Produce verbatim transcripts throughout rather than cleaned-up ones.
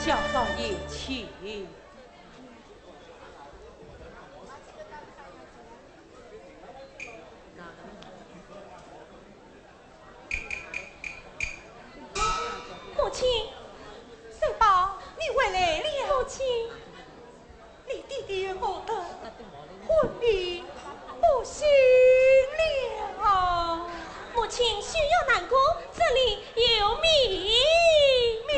小少爷请。 母亲，水宝，你回来了。母亲，你爹爹和我的婚礼不行了。母亲，休要难过，这里有米。米？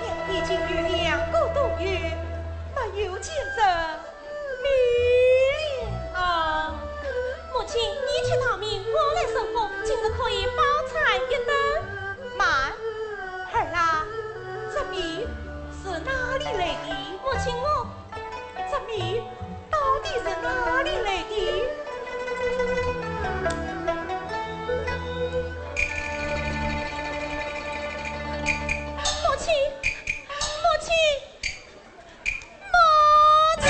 两地竟有两个多月，没有见着米了。母亲，你去淘米，我来收获，今日可以饱餐一顿。慢，儿啊，这米是哪里来的？母亲，我 这米到底是哪里来的？母亲，母亲，母亲！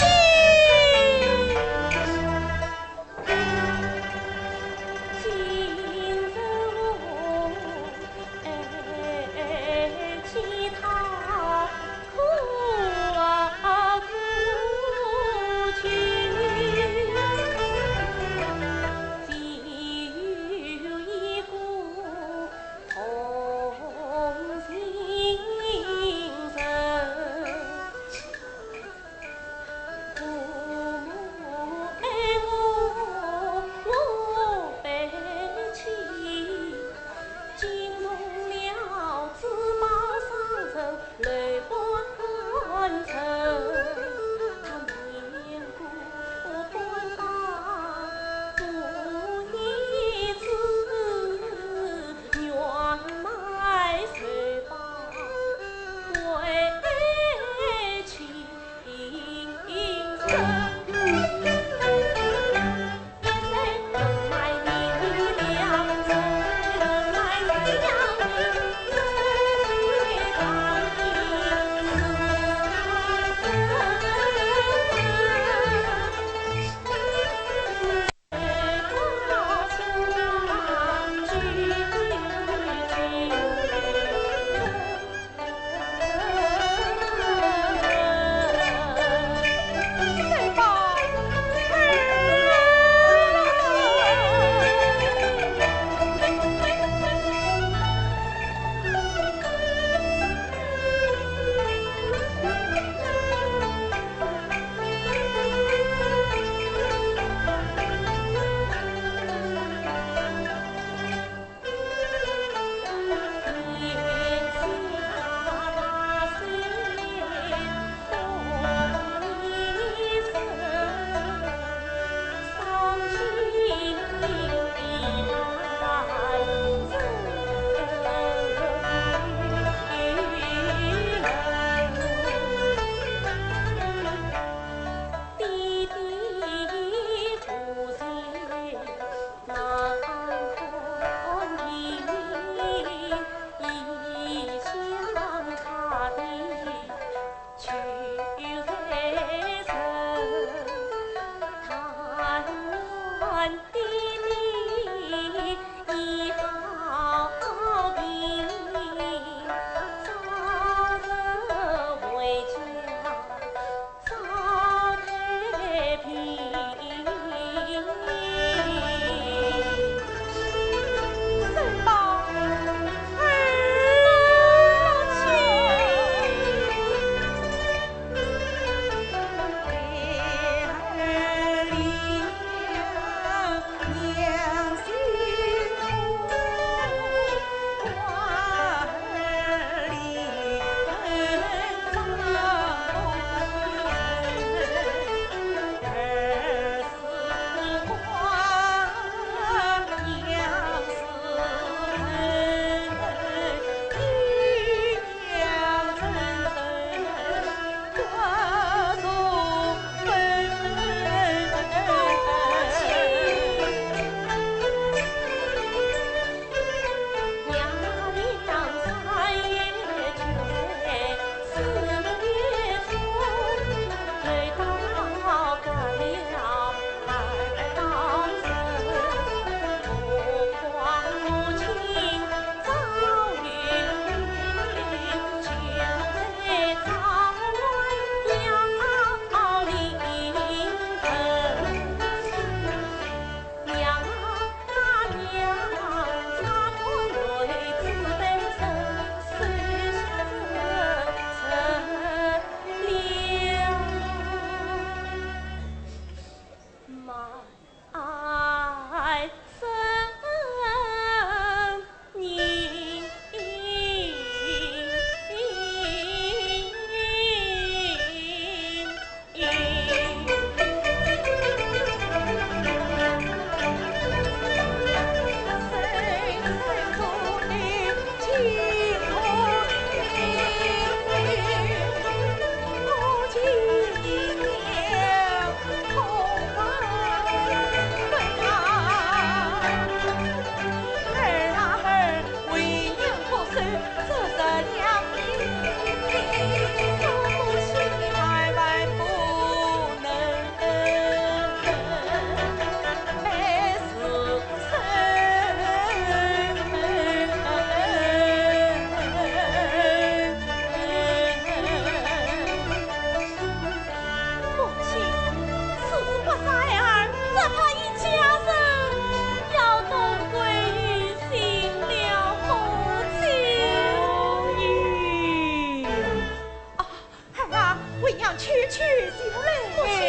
去，去，下来。母亲，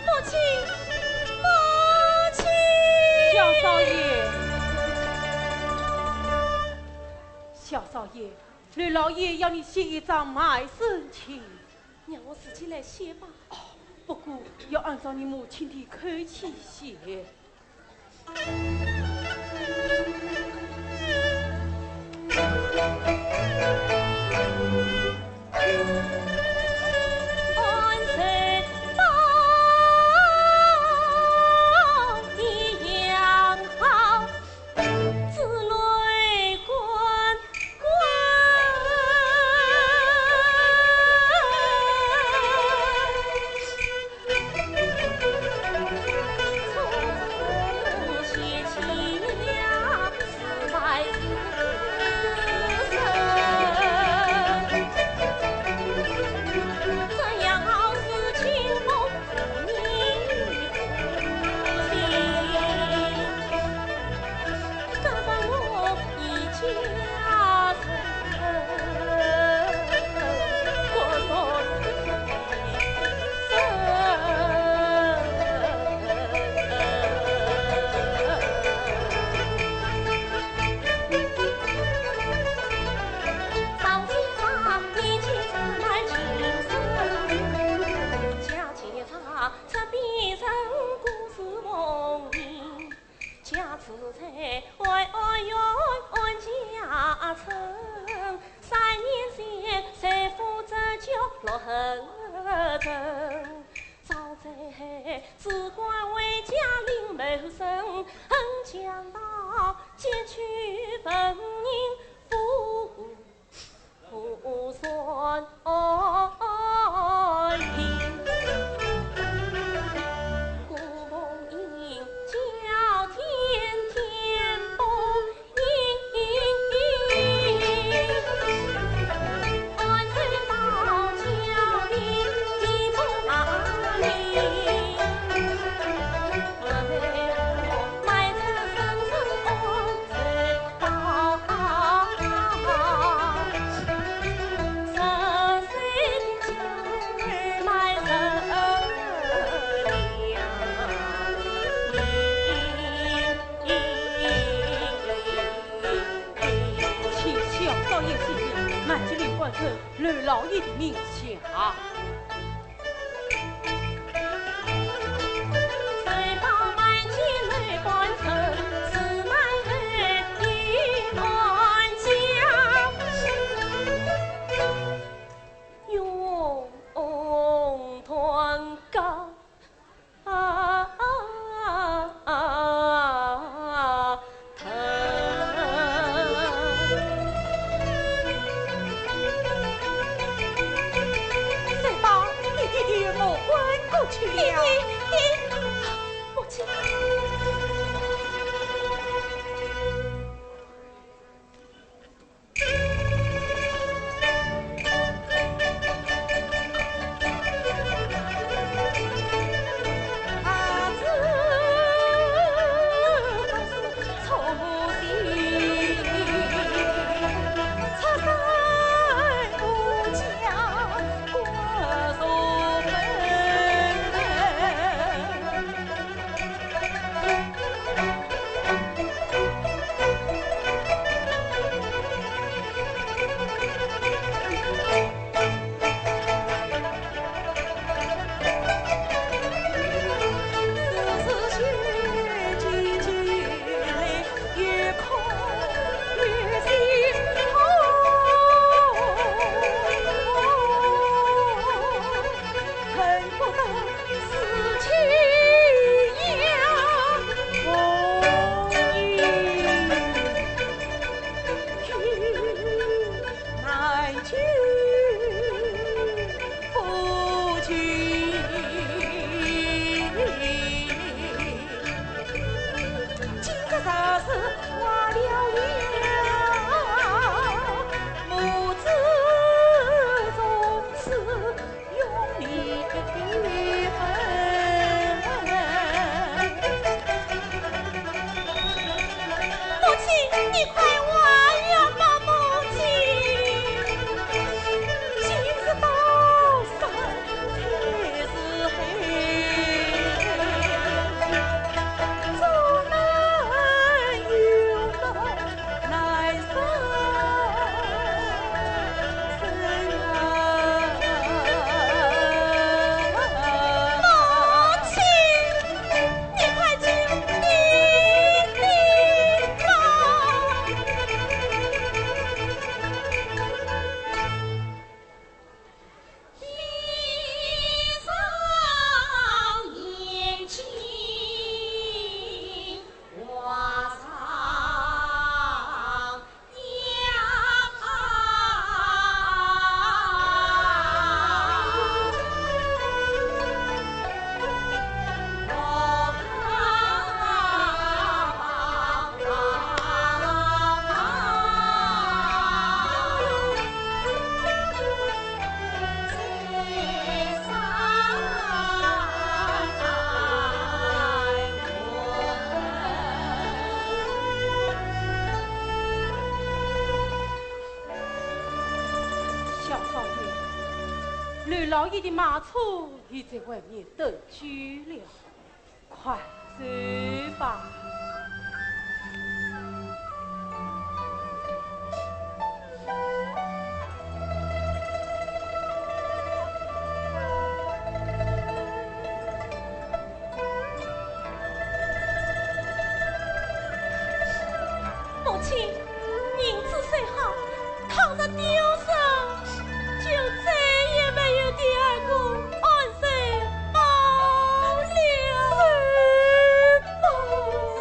母亲，母亲。小少爷，小少爷，刘老爷要你写一张卖身契。让我自己来写吧。哦，不过要按照你母亲的口气写。 家住在安安县安家村，三年前在府执教落横镇。早在子官回家临门生，横江道街去问人，无 请小少爷写信，慢接刘官人、刘老爷的名下。 三宝，你爹爹我关过去了。爹爹，爹，母亲。刘老爷的马车已在外面等久了，快走吧。 母亲，银子虽好，倘若丢失，就再也没有第二个安身宝了。母亲。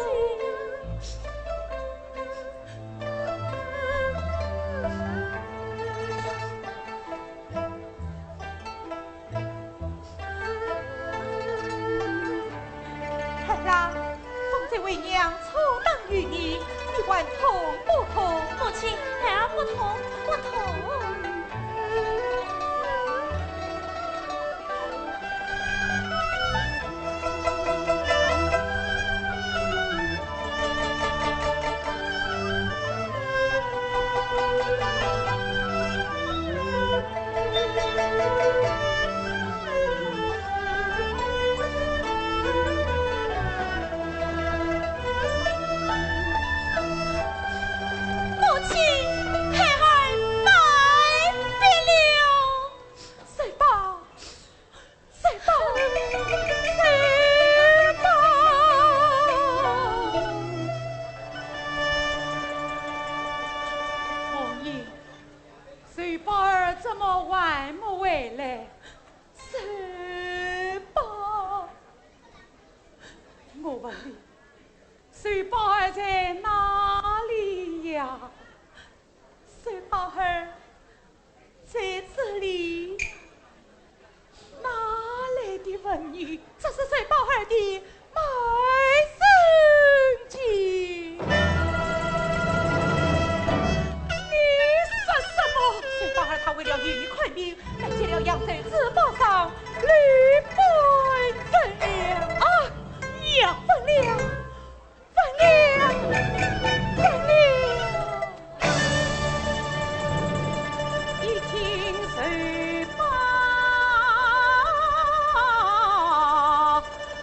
孩儿啊，方才为娘错当于你，你还痛不痛？母亲，孩儿不痛，不痛。 母亲，孩儿拜别了。水宝，水宝，水宝。王爷，水宝儿怎么还没回来？水宝，我问你，水宝儿在哪里呀？ 水宝儿在这里。哪来的文女？这是水宝儿的卖身契。你说什么？水宝儿她为了与你看病，来见了扬州知府尚，刘本分了。啊，也分了。 分了，分了。一听水宝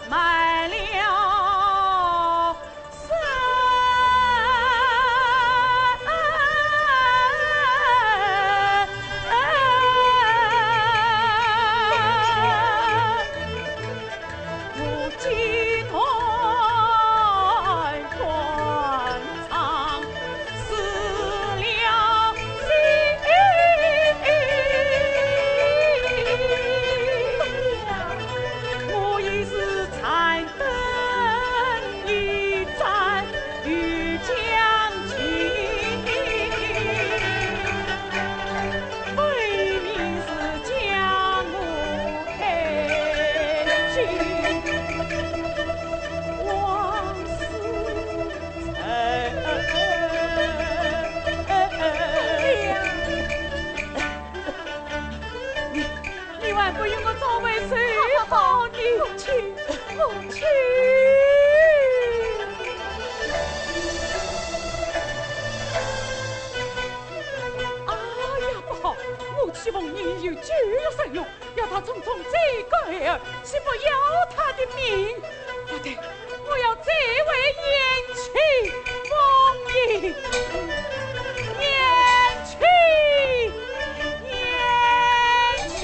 卖了身。 你，你还不与我作为谁好呢？母亲，母亲。哎呀，不好！我妻奉你有九月神约，要她匆匆追赶而去，岂不要她的命？不对，我要再为贤妻奉命。贤妻，贤妻。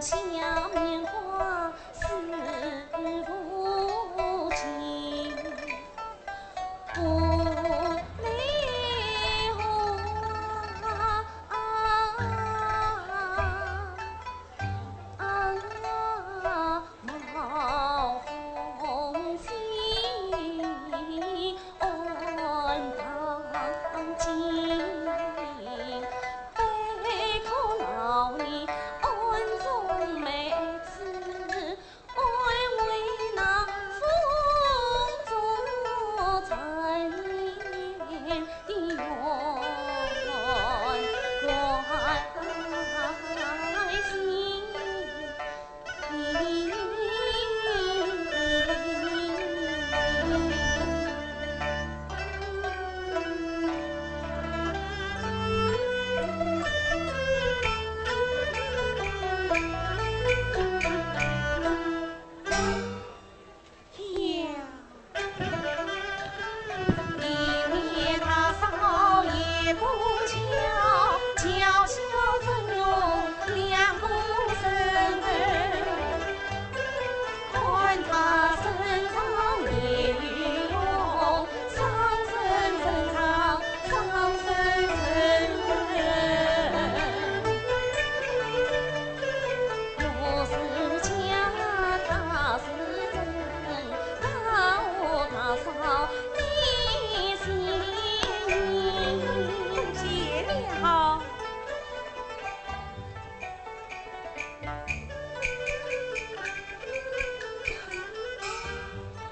谢了。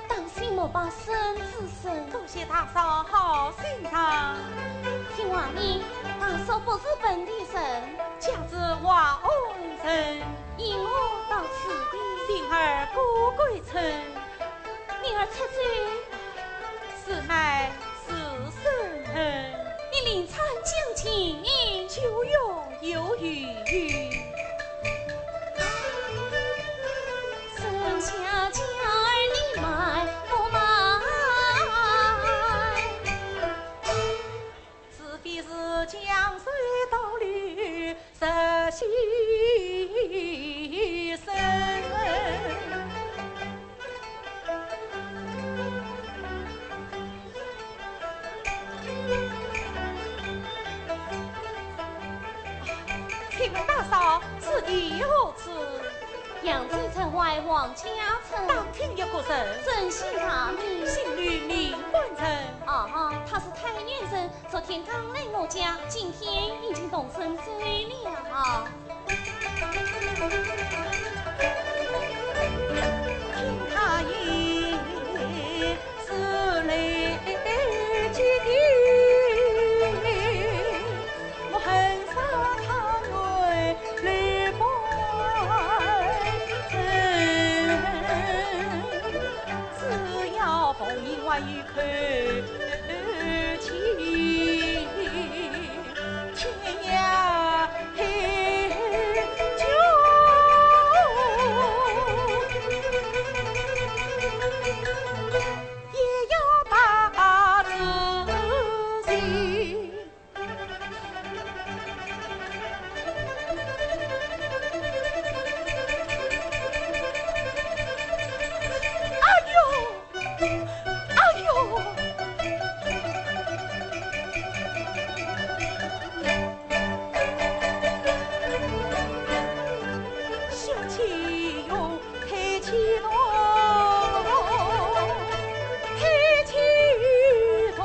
当心莫把身子生。多谢大嫂好心肠。听话呢，大嫂不是本地人。家住华安城。因何到此地？寻儿故归村。你儿出走，此乃是生恨。你临窗讲情。就有 有余。生下娇儿你买不买？是非是江水倒流，实系生恨。 请问大嫂，此地何处？扬州城外王家村。打听一个人。真姓啥名？姓吕，名官人。哦，他是太原人，昨天刚来我家，今天已经动身走了。 哎呦！ 哎呦！血气勇，黑气痛，黑气痛。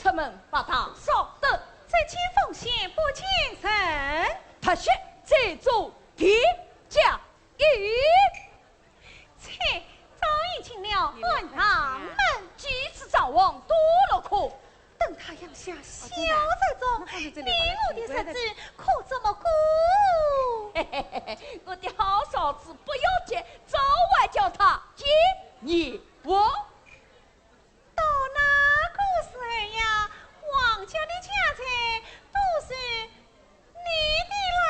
他们把他烧得，这件奉献不见人。他现在做天降一。切，早已进了汉阳门。几次张望都落空，等他阳下小贼中，你我的日子可怎么过？嘿嘿嘿嘿，我的好嫂子不要紧，早晚叫他见阎王。 到那个时候呀，王家的家财都是你的啦。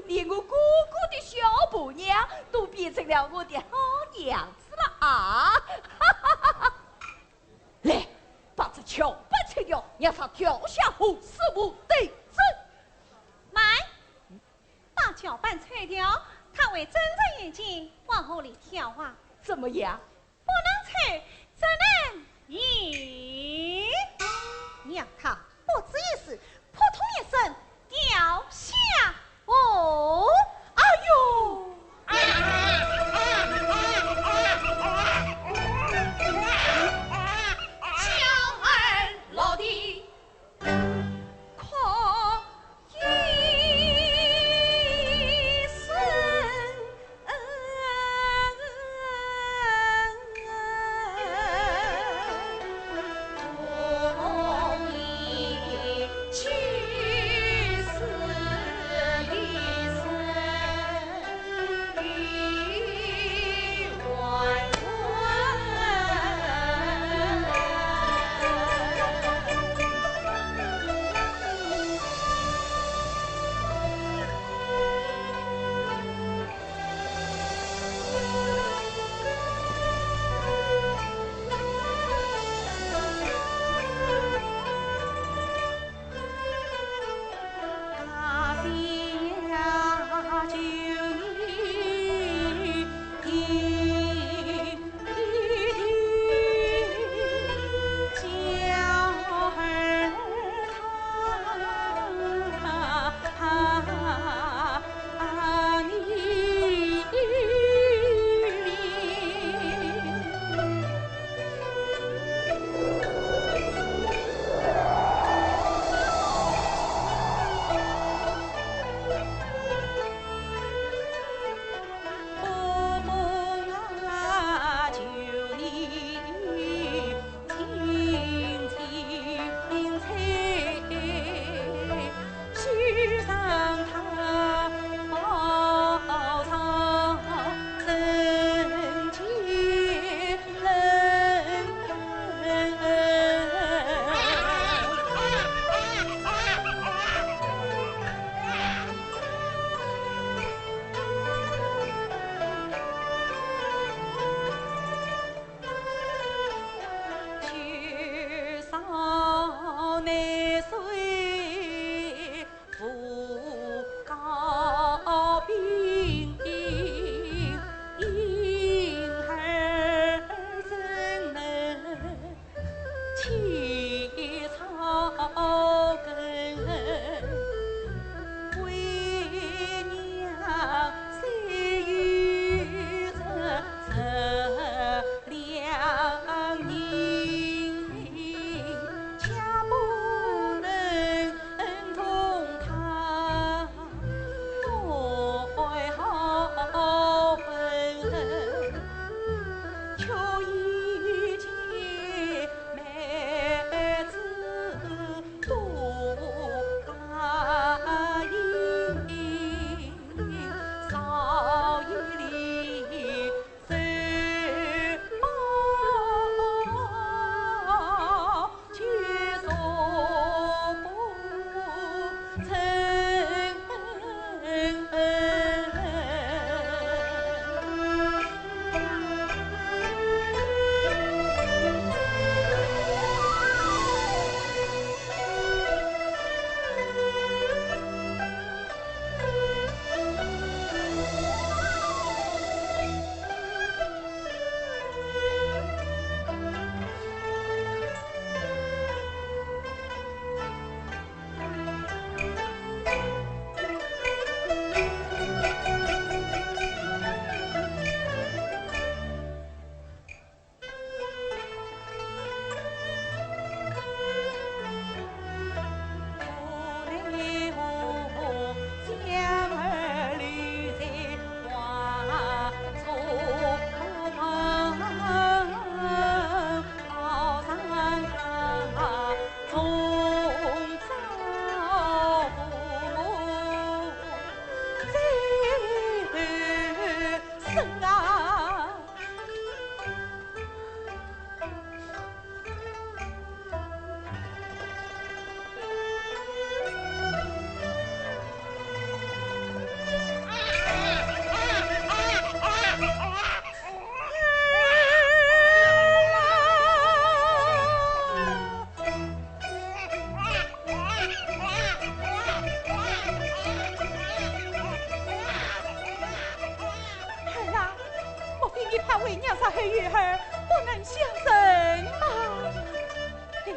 连我哥哥的小婆娘都变成了我的好娘子了啊！来，把这乔板拆掉，让他跳下红树木对质。慢，把乔板拆掉，他会睁着眼睛往河里跳啊。怎么样？ 不能拆，只能移。让他不止一时，扑通一声掉下河。哎呦！小儿落地 可一声。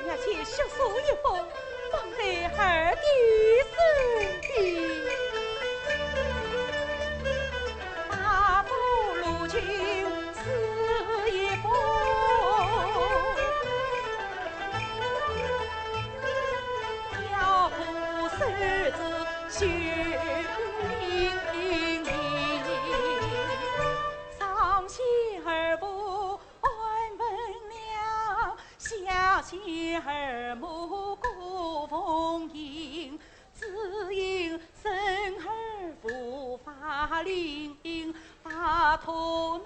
要写血书一封，放在二弟手里。大步路径是一封，要不是这血淋淋，上写二部 安分了，下写二母顾凤英，只因生儿无法令，拜托南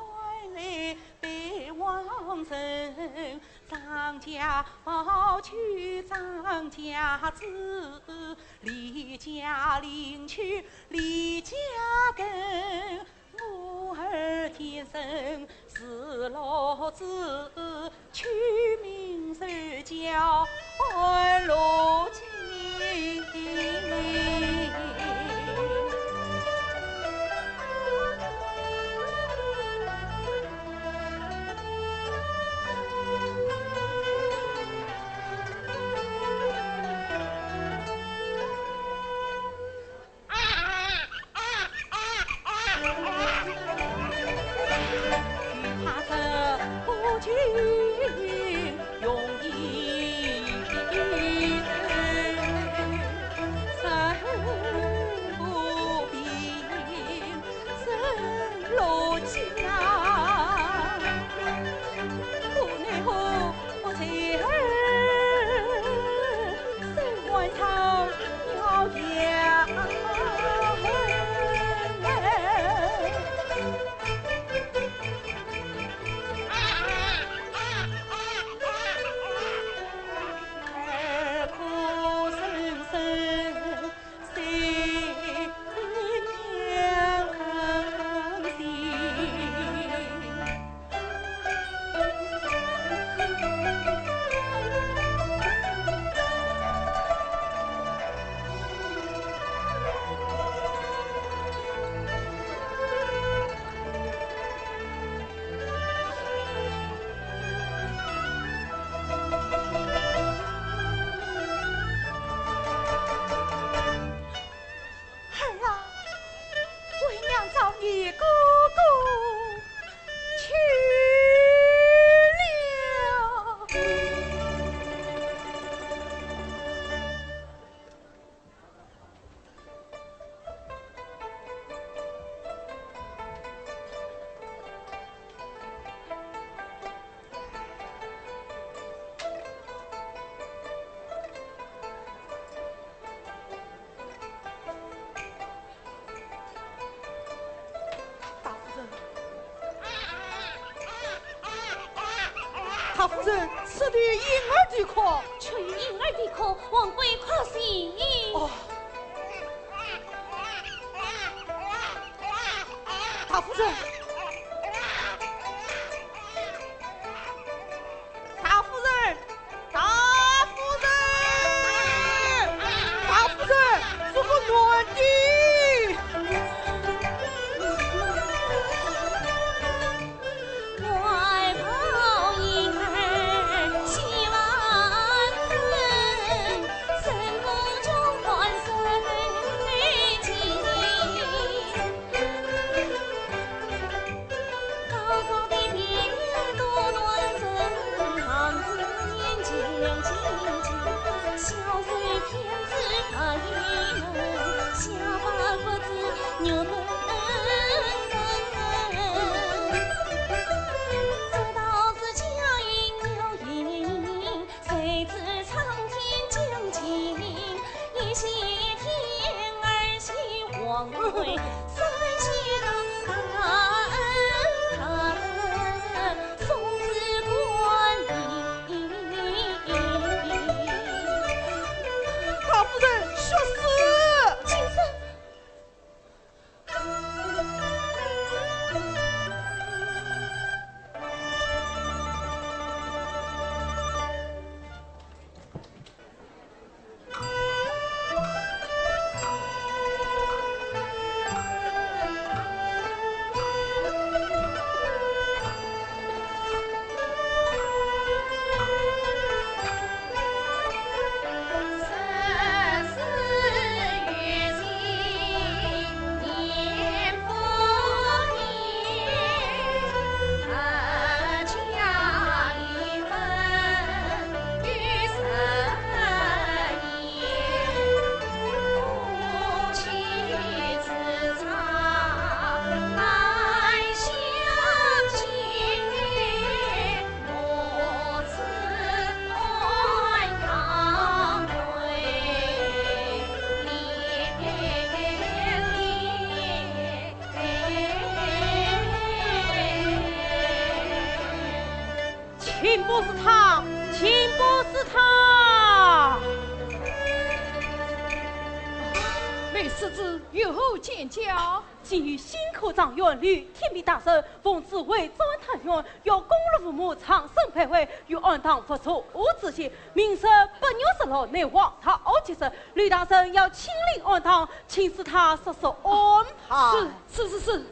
来拜望神，张家宝去张家子，李家邻去李家根。 我儿天生是弱子，取名就叫安乐金。 儿啊，为娘找你哥哥去了。 大夫人，大夫人，此地婴儿啼哭。出于婴儿啼哭，王贵快醒。哦。大夫人，大夫人， 大夫人，大夫人，这个男的。大夫人，血书！不是他，请不是他。梅世子，有何见教？ 今有新科状元吕天民大人奉旨回转太原，要功乐父母，长生百岁，与安堂复社之心。明日八月十六乃黄道吉日，吕大人要亲临安堂，请示他速速安排。是，是，是，是。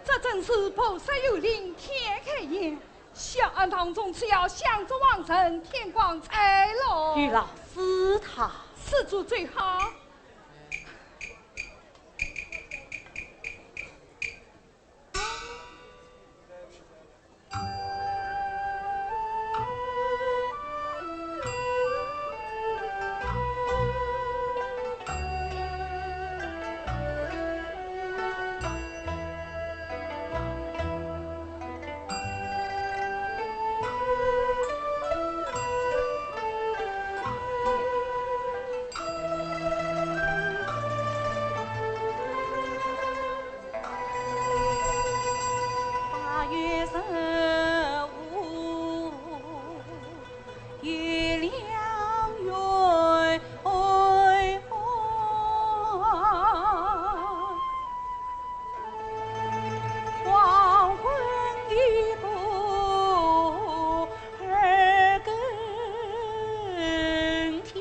这真是菩萨有灵，天开眼。小安堂从此要香烛旺盛，天光彩罗。有劳师太。施主走好。 八月十五，月亮圆圆，黄昏已过二更天。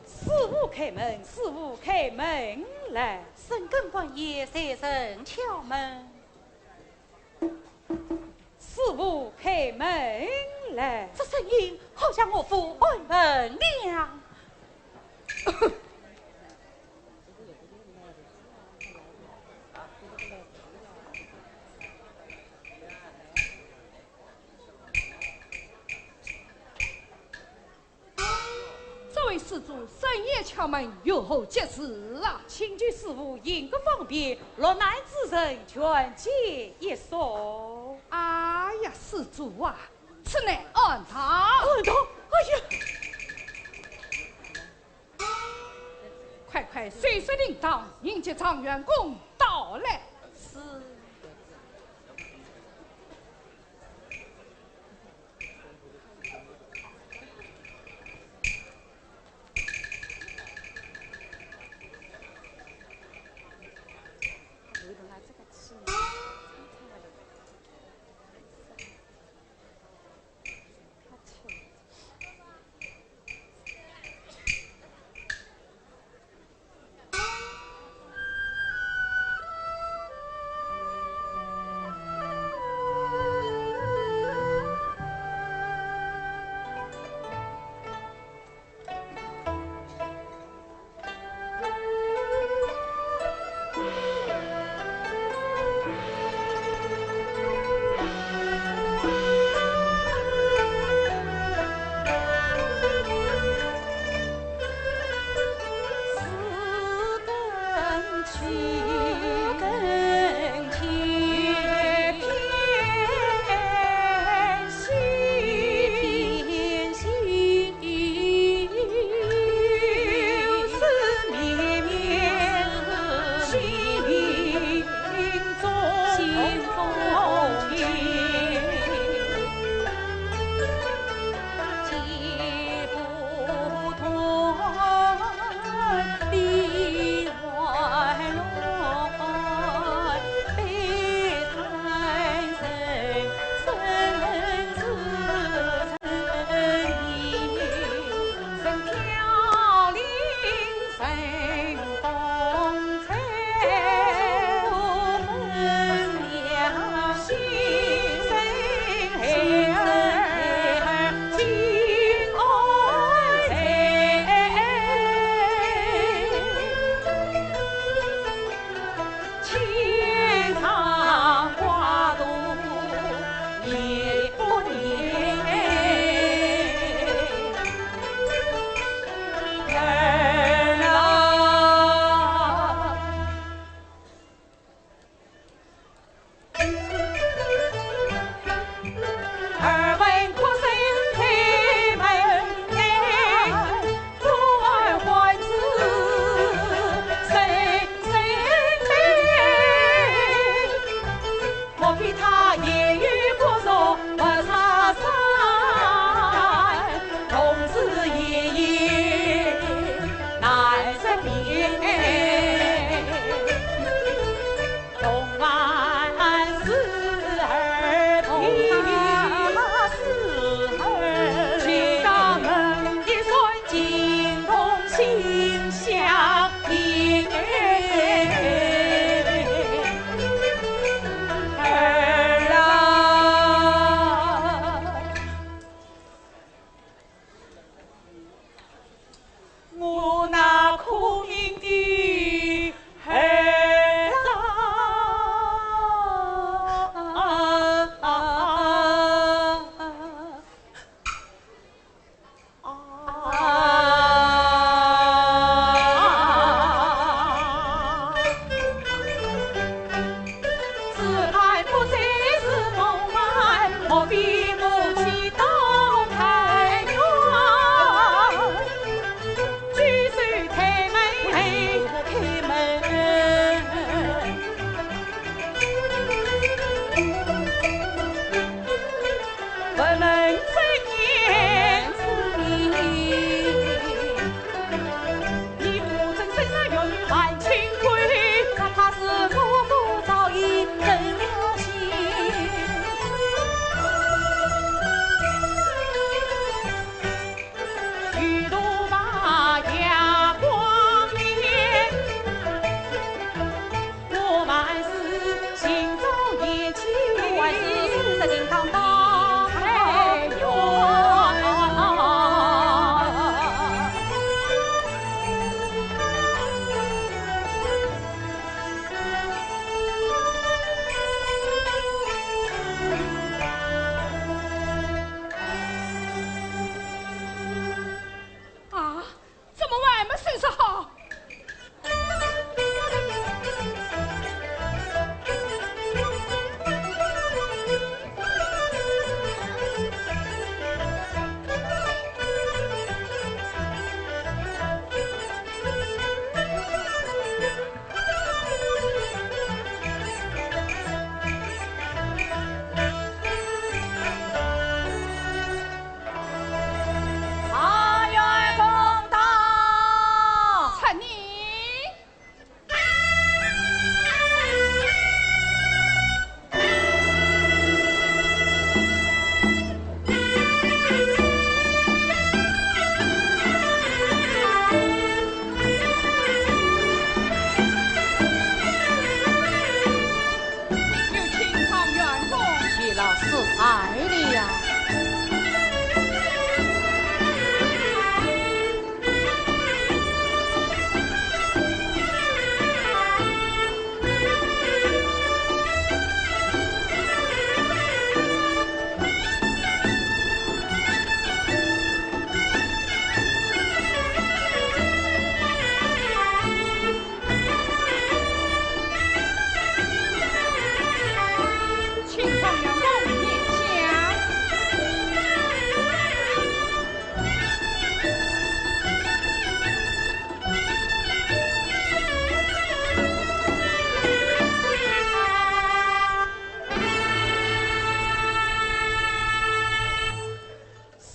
师父开门，师父开门来。深更半夜，谁人敲门？师父开门来。这声音好像岳父开门了。 这位施主深夜敲门，有何急事啊？请求师父行个方便，落难之人全解一说。哎呀，施主啊，此乃暗堂。暗堂？哎呀！快快收拾灵堂，迎接状元公到来。是。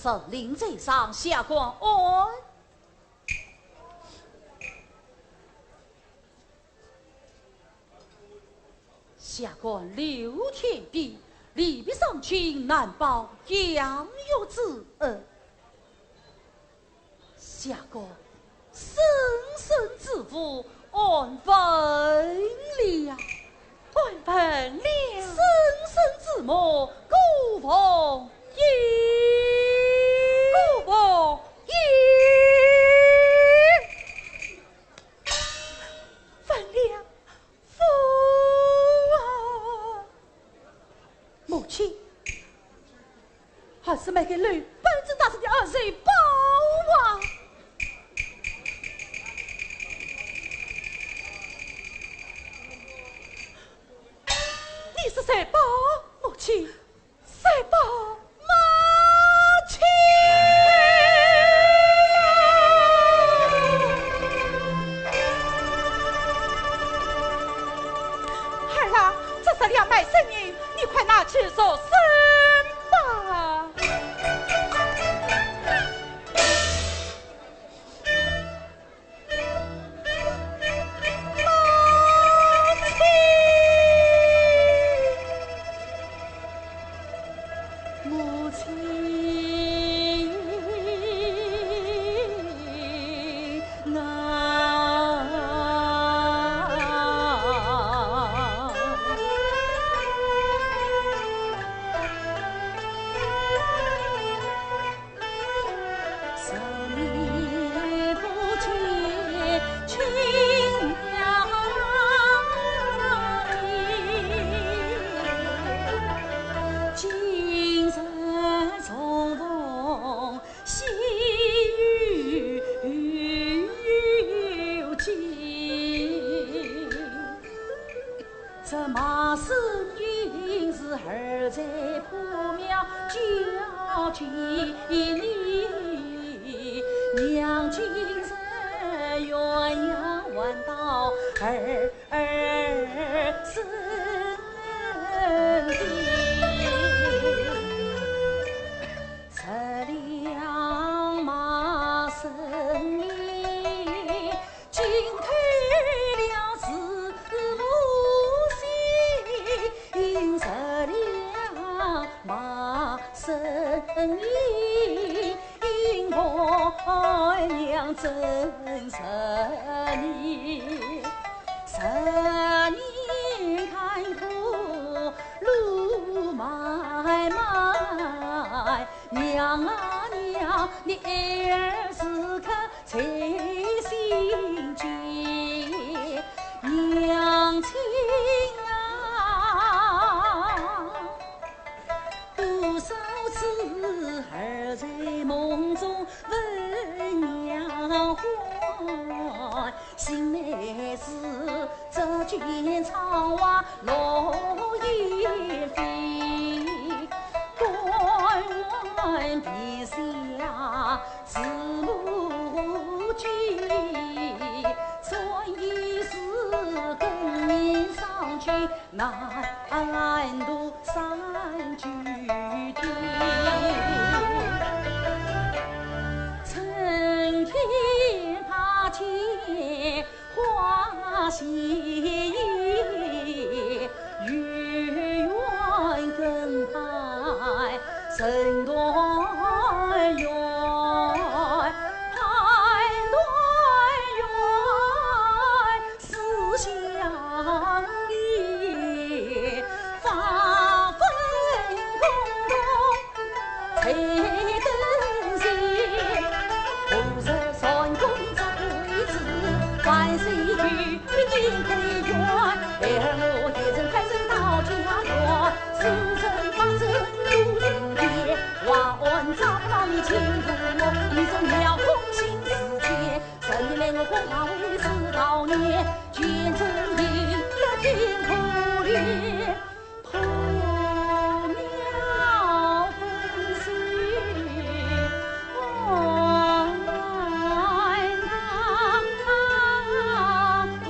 本令在上，下官安。下官刘天地，礼毕上卿，难报养育之恩。 下官生身之父，安文良。安文良。生身之母，顾凤英。顾凤英。文良。 父啊！母亲，还是卖给刘本子大人的儿媳报啊！你说谁报？母亲， 谁报？母亲！儿啊，这十两卖身银，你快拿去赎身吧。 母亲，母亲啊！这卖身银是儿在破庙交给你，娘今日鸳鸯还到儿身边。十两卖身银， 惊退了慈母心，十两卖身银，我娘怎忍你？十年甘苦路漫漫，娘啊娘，你儿时刻 在心间，娘亲啊，多少次儿在梦中问娘唤，醒来时只见窗外落雁飞，敢问殿下 慈母间，转眼是更年上去，难度三九天。春天怕见花谢叶， 又怨更盼人团圆，盼团圆思乡意，花粉空洞 谁登仙？何日算功折桂枝，万岁与你定可圆。孩儿我一人开身到家园，四人八阵渡云天，华安招不到你进入我，一人描空心似箭，神明来我空怕为是悼念，见证你的金箍链。 破庙分水万回，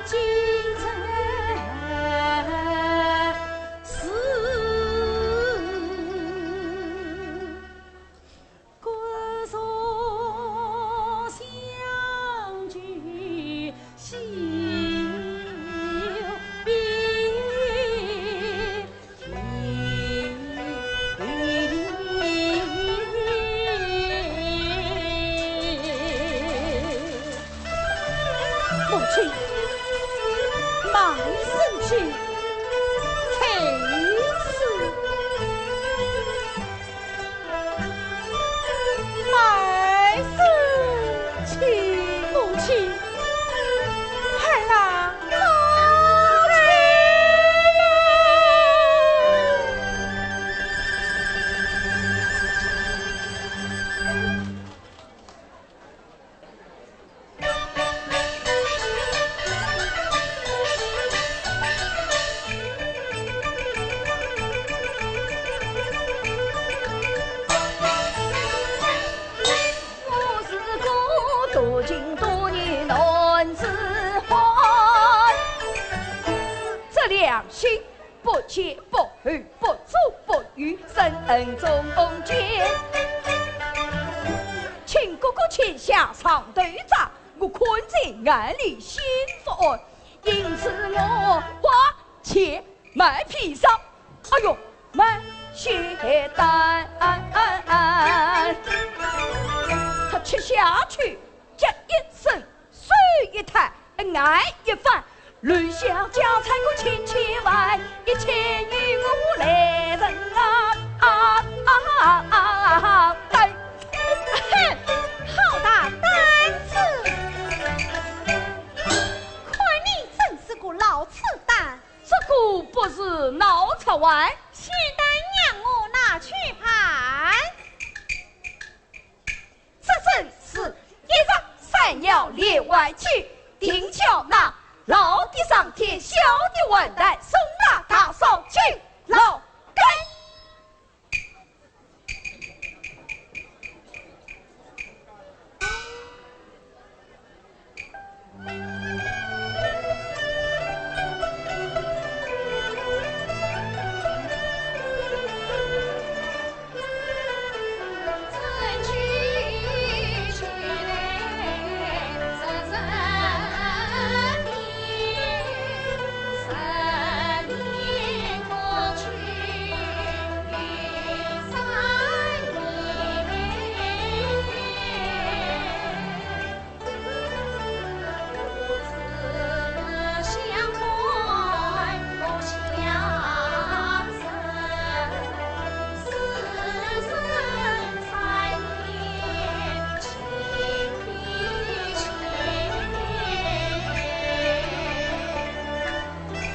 今朝是请，请死。 母亲，儿啊，母亲啊！这良心不洁不厚不足不愚，深恩忠厚。请哥哥欠下上头债，我看在眼里心不安，因此我花钱买砒霜。哎呦，买血单。他吃下去，脚一伸，手一摊，眼一翻，留下家产个千千万，一切由我来承啊！啊啊啊啊！哎，哼，好大胆子！看你真是个老痴蛋！这个不是老痴呆。现在让我拿去办。 这真是一日三鸟两万斤，定叫那老的上天，小的还台，送那大嫂进牢监。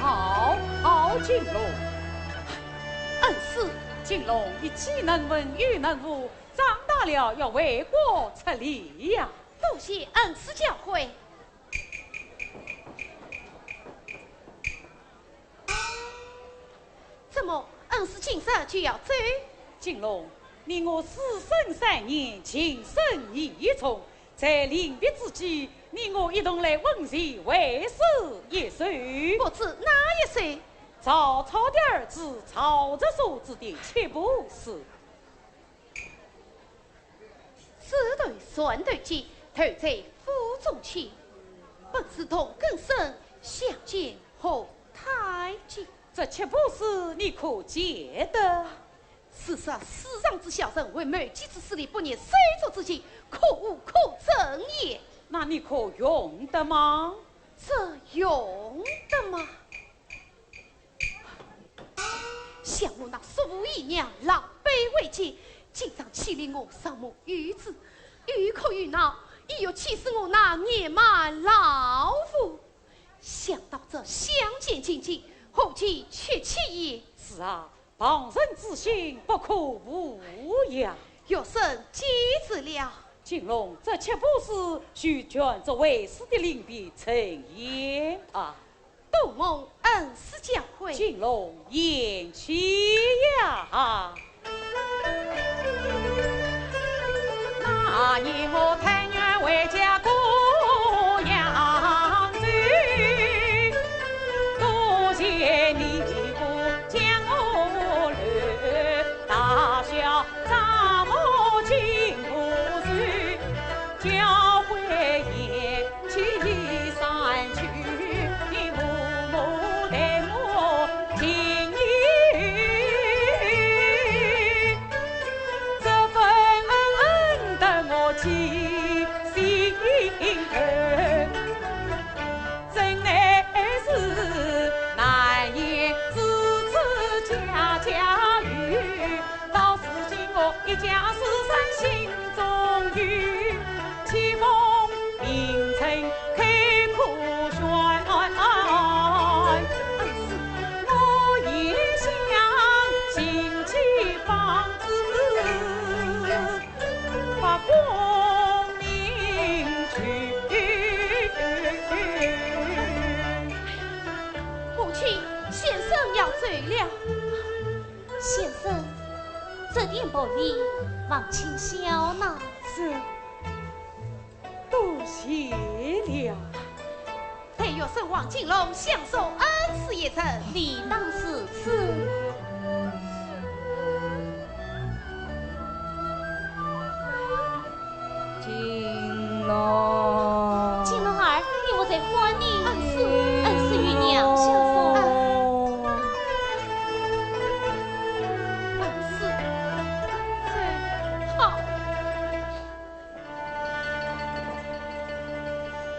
好，好，金龙。恩师。金龙，你既能文又能武，长大了要为国出力呀。多谢恩师教诲。 怎么，恩师今日就要走？金龙，你我师生三年，情深意重，在临别之际，你我一同来问候为师一寿。不知哪一寿？曹操的儿子曹植所指的七步诗。 子头船头见，头在府中间。不知同根生，相煎何太急？这七步诗你可解得？是说世上之小人，为谋己之私利，不念手足之情，可恶可憎也。那你可用得吗？这用得吗？ 想我那叔父姨娘狼狈为奸，经常欺凌我双目幼子，又哭又闹，意欲气死我那年迈老父。想到这，相煎情急，何其切切也！是啊，旁人之心不可无呀。学生记住了。金龙，这七步诗，须卷作为师的临别赠言啊。 多蒙恩师教诲。金龙言去呀。那年我团圆回家过扬州，多谢你不将我留，大小丈母金不受，教诲言 去山去，你默默待我情意，这份恩恩等我记。家是人心中有，岂逢名臣开可选。恩师，我也想寻起方子，把功名去。母亲，先生要走了。 先生，这点薄礼，望卿笑纳。是，多谢了。待学生往金龙相送恩师一程。理当如此。 金龙。金龙儿，你我在欢迎。恩师，恩师与娘相送。恩师，好。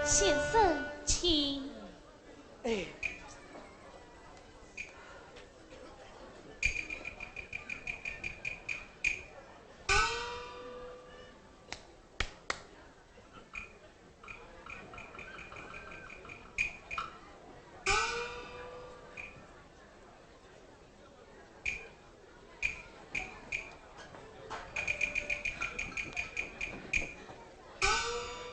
先生，请。哎。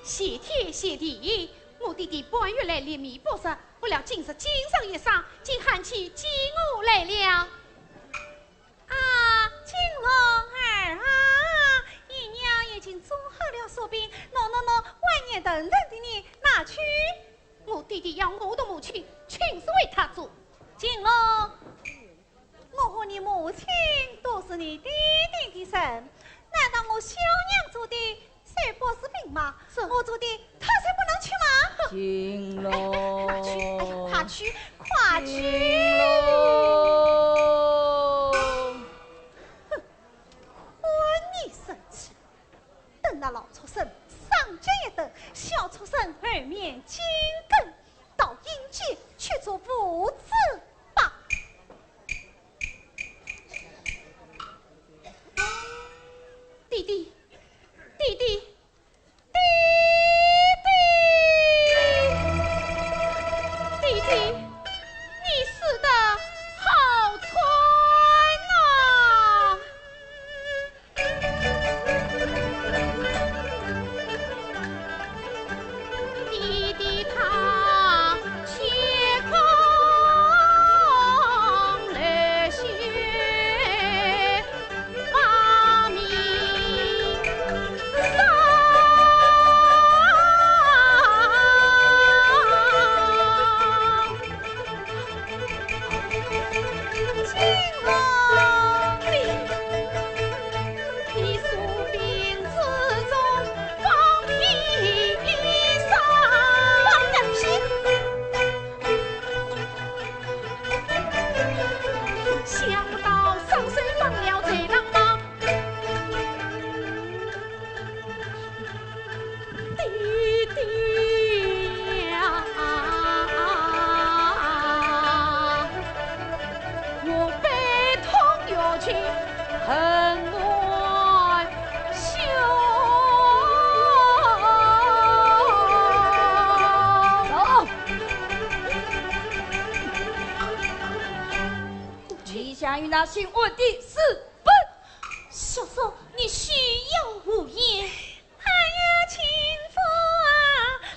谢天谢地，我弟弟半月来连绵不食，不料今日精神一爽，竟喊起饥饿来了。 啊，金龙儿啊，姨娘已经做好了酥饼，喏喏喏，碗也腾腾的，你拿去。我弟弟要我的母亲亲自为他做。金龙，我和你母亲都是你爹爹的人，难道我小娘做的 就不是饼吗？是。我做的，他就不能吃吗？哼。金龙。拿去，哎呀，快去，快去！金龙。哼，看你生气，等那老畜生上街一等，小畜生后面紧跟，到阴间去做无子吧。弟弟，弟弟， 弟弟，弟弟，你死得好惨呐！弟弟他且空流血， 把命丧。金龙，你，你酥饼之中放一粒沙。放个屁！ 想不到双手放了在浪浪。弟弟呀，我悲痛欲绝，恨难休。走。 你想与那姓温的私奔？小叔，你休要胡言。哎呀，亲夫啊，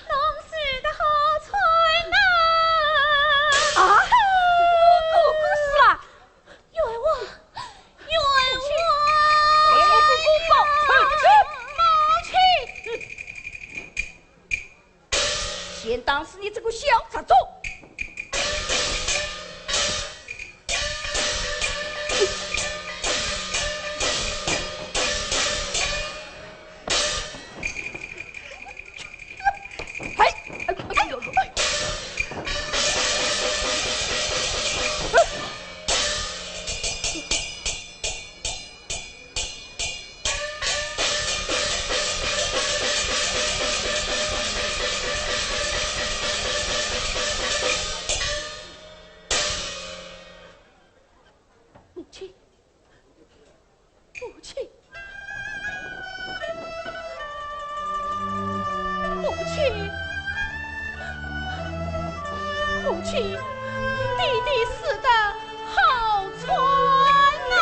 侬死得好惨呐！啊？我哥哥死了？冤枉，冤枉！哎，你不公道，出去！母亲！ 先打死你这个小杂种！弟弟死得好惨啊！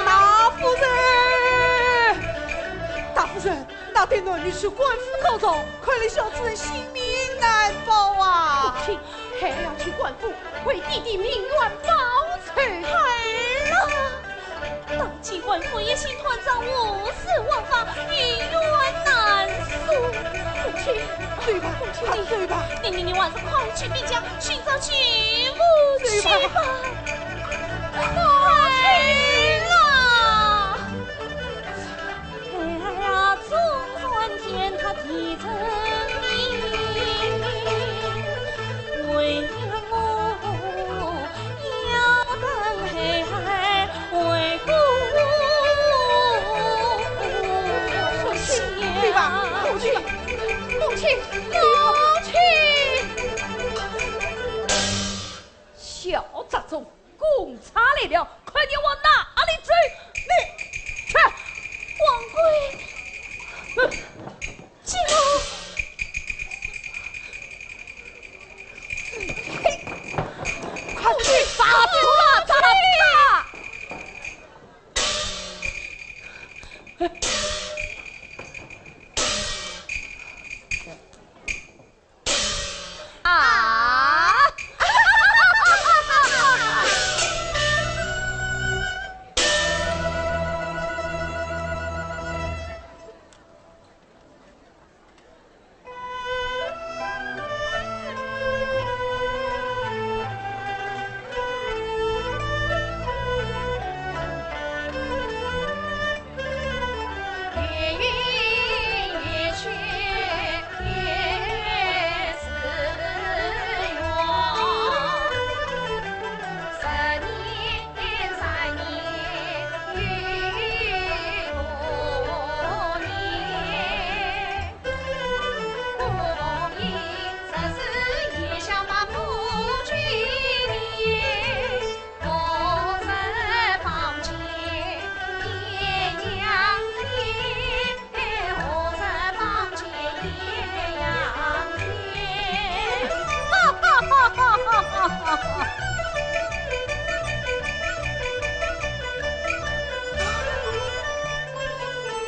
大夫人，大夫人，那对男女去官府告状，看来小主人性命难保啊！母亲，孩儿要去官府为弟弟鸣冤报仇。孩儿啊！ 当今官府一心断章，无事枉法，一冤难伸。母亲，走吧，母亲，快走吧。你，你，你还是快去禀家，寻找继母去吧。走吧。母亲啊！哎呀，总算见他的真面。 母亲，走吧，母亲，母亲，走吧。小杂种，公差来了，看你往哪里走！你去！王贵，哼！ 继母！嘿，快去！抓住他，抓住他！啊！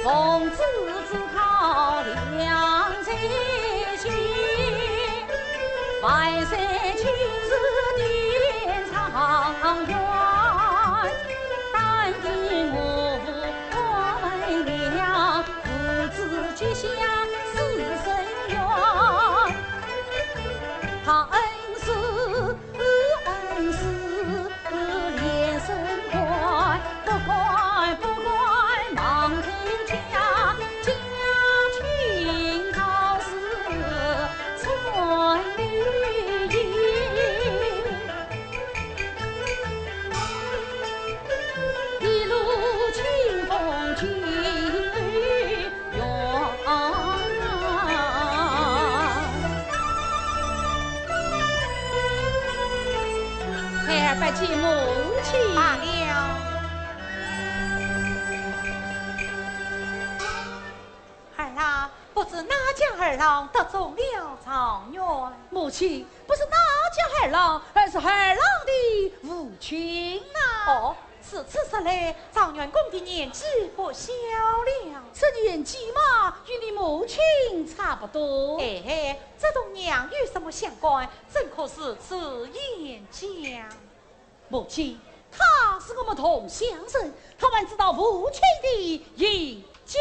奉旨只靠梁山仙，万岁亲自点状元，但听我父关门了，父子结下死生缘。他恩师恩师连声唤，不敢不敢望天家，家亲告辞传语音。一路清风进 哟啊！孩儿拜见母亲。罢了。儿啊，不知哪家儿郎得中了状元？母亲，不是哪家儿郎，而是儿郎的父亲呐。哦， 如此说来，状元公的年纪不小了。这年纪嘛，与你母亲差不多。哎，这同娘有什么相关？怎可如此言讲？母亲，他是我们同乡人，他还知道父亲的行迹。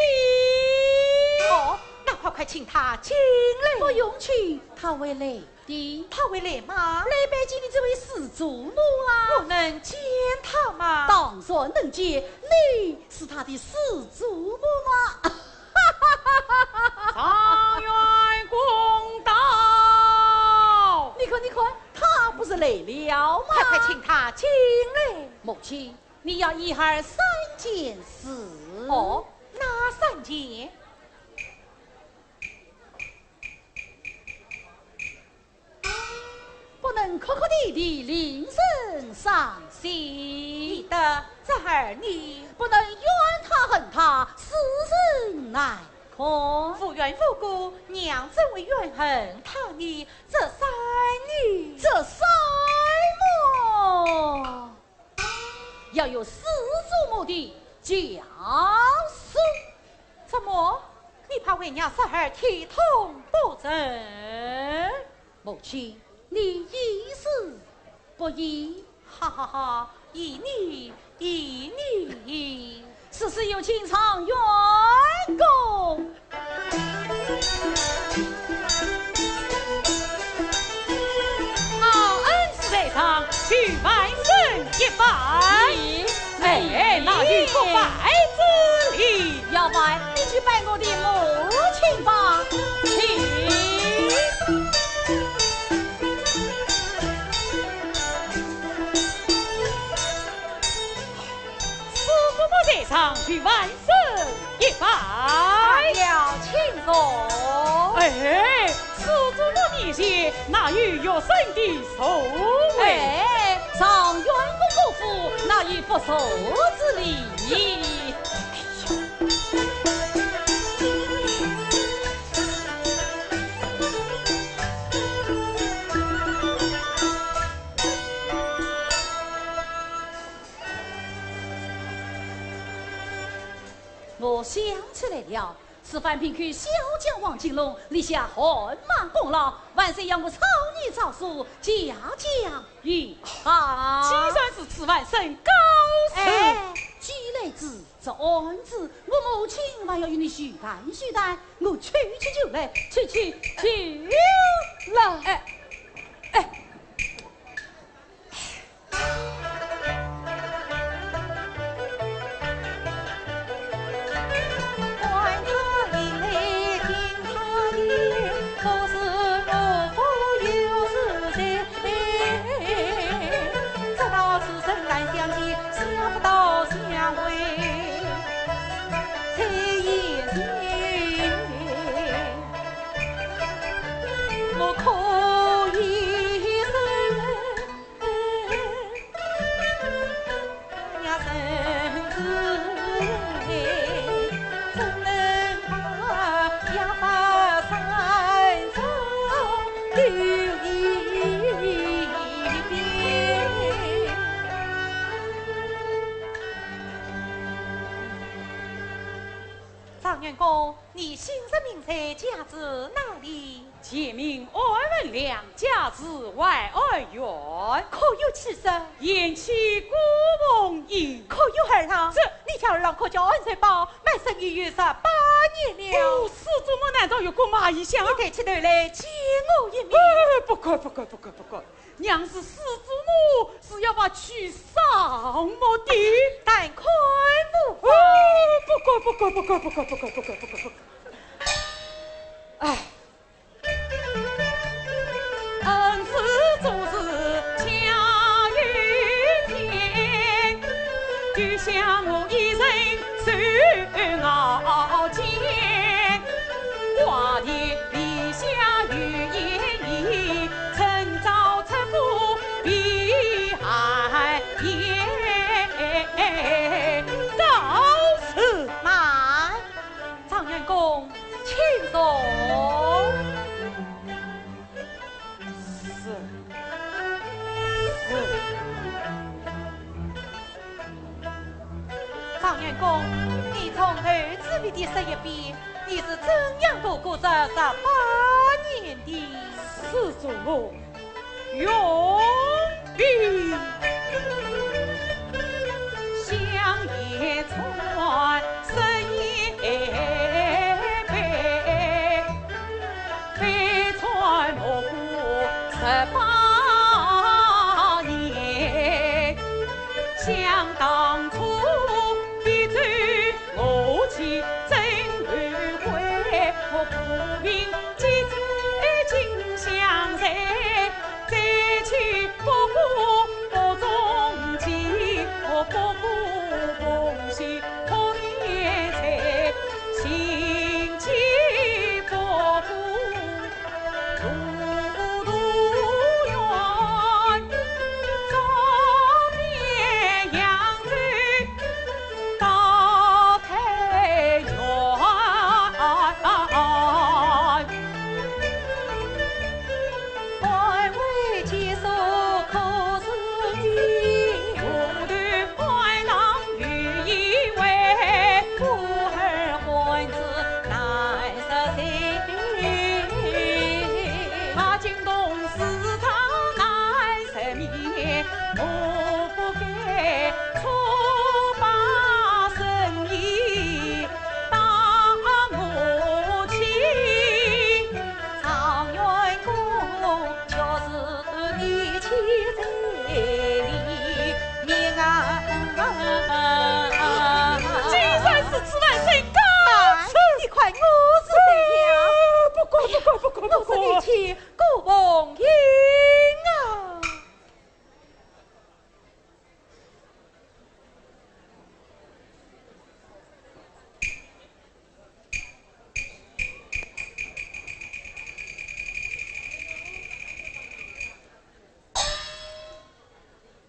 哦，那快快请他进来。不用请，他会来 的。他会来吗？来拜见你这位师祖母啊。不能见他吗？当然能见，你是他的师祖母嘛。状元公到。你看，你看，他不是来了吗？快快请他进来。母亲，你要一二三件事。哦，哪三件？ 不能哭哭啼啼令人伤心。你的这儿呢？不能怨他恨他使人难堪。无缘无故，娘怎会怨恨他呢？这山呢？这山么， 要有师祖母的教示。怎么？你怕为娘侄儿体痛不成？母亲，你意思不一。哈哈哈，依你，依你。 此事有请状元公。报恩师在上，与万岁一拜。哎，哪有不拜之理？要拜，你去拜我的母亲吧。请。 师祖母在上，与万岁一拜。罢了，请坐。哎，师祖母面前，哪有肉身的座位？哎，状元公过府，哪有不坐之理？哎呀！ 我想起来了，此番平口小将王金龙立下汗马功劳，万岁要我草擬诏书，嘉奖于他。既然如此，万岁告辞。哎，既来之则安之，我母亲还要与你叙谈叙谈，我去去就来，去去就来。哎，哎。员公，你姓甚名谁，家住哪里？ 前名安文良，家住淮安县。可有起色？贤妻顾凤英。可有儿郎？这，你家儿郎可叫安世宝，卖身已有十八年了。哦，始祖母难道有过卖相？你抬起头来见我一面。哦，不敢，不敢，不敢，不敢。娘是始祖母，是要把娶上门的。但看无妨。哦，不敢，不敢，不敢，不敢，不敢，不敢，不敢。哎。 恩师做事家有天，又想我一人受熬煎。瓜田李下有言语，春朝出谷必寒雁。告辞。慢。 状元公，请坐。是，是。状元公，你从头仔细地说一遍，你是怎样度过这十八年的？始祖母， 永别。香烟串，深夜背，悲怆莫过十八年。想当初，一醉 我妻怎后悔，我不明既知今相随，再娶不过腹中妻，我不顾凤喜破面罪，心机不顾 既然如此，万岁告辞。你看我是谁呀？不敢，不敢，不敢，不敢。我是你妻顾凤英啊。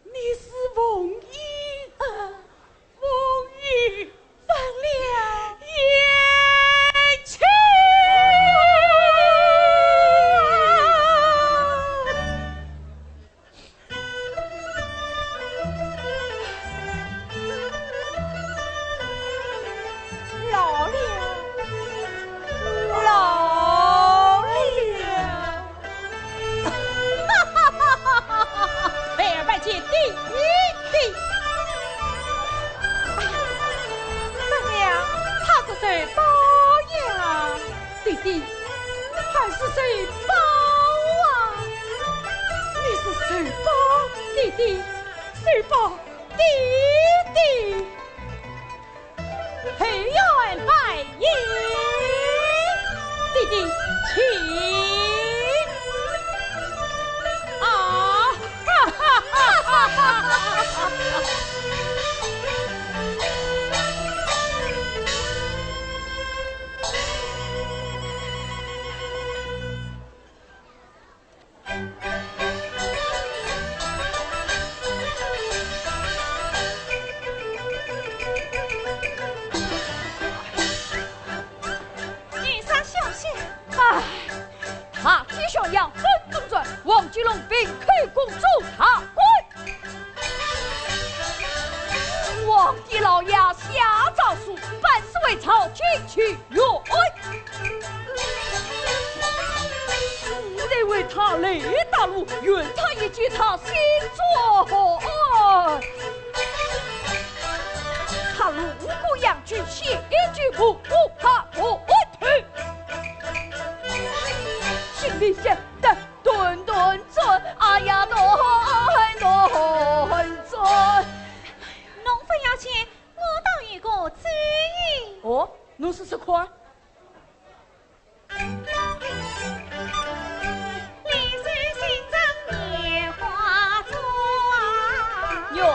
你是凤英？啊，凤英。反了。贤妻。 老了，老了。哈哈哈哈哈哈！孩儿拜见爹爹。哎呀，怎样？他是谁报呀？ 爹爹，还是谁报啊？你是谁报？爹爹，谁报？爹爹。后院拜揖，爹爹，请。啊，哈哈哈哈哈哈！ 你啥消息？唉，大街小巷纷纷乱，王金龙平口供状大观。 皇帝老爷下诏书，办事百草金去哟。哎，你为他来打路，愿他一见他心作。他路过羊圈，歇一脚步，不怕不退。心里想的顿顿转，哎呀，顿顿转。侬勿要去，我倒有个主意。哦，侬说说看。哟，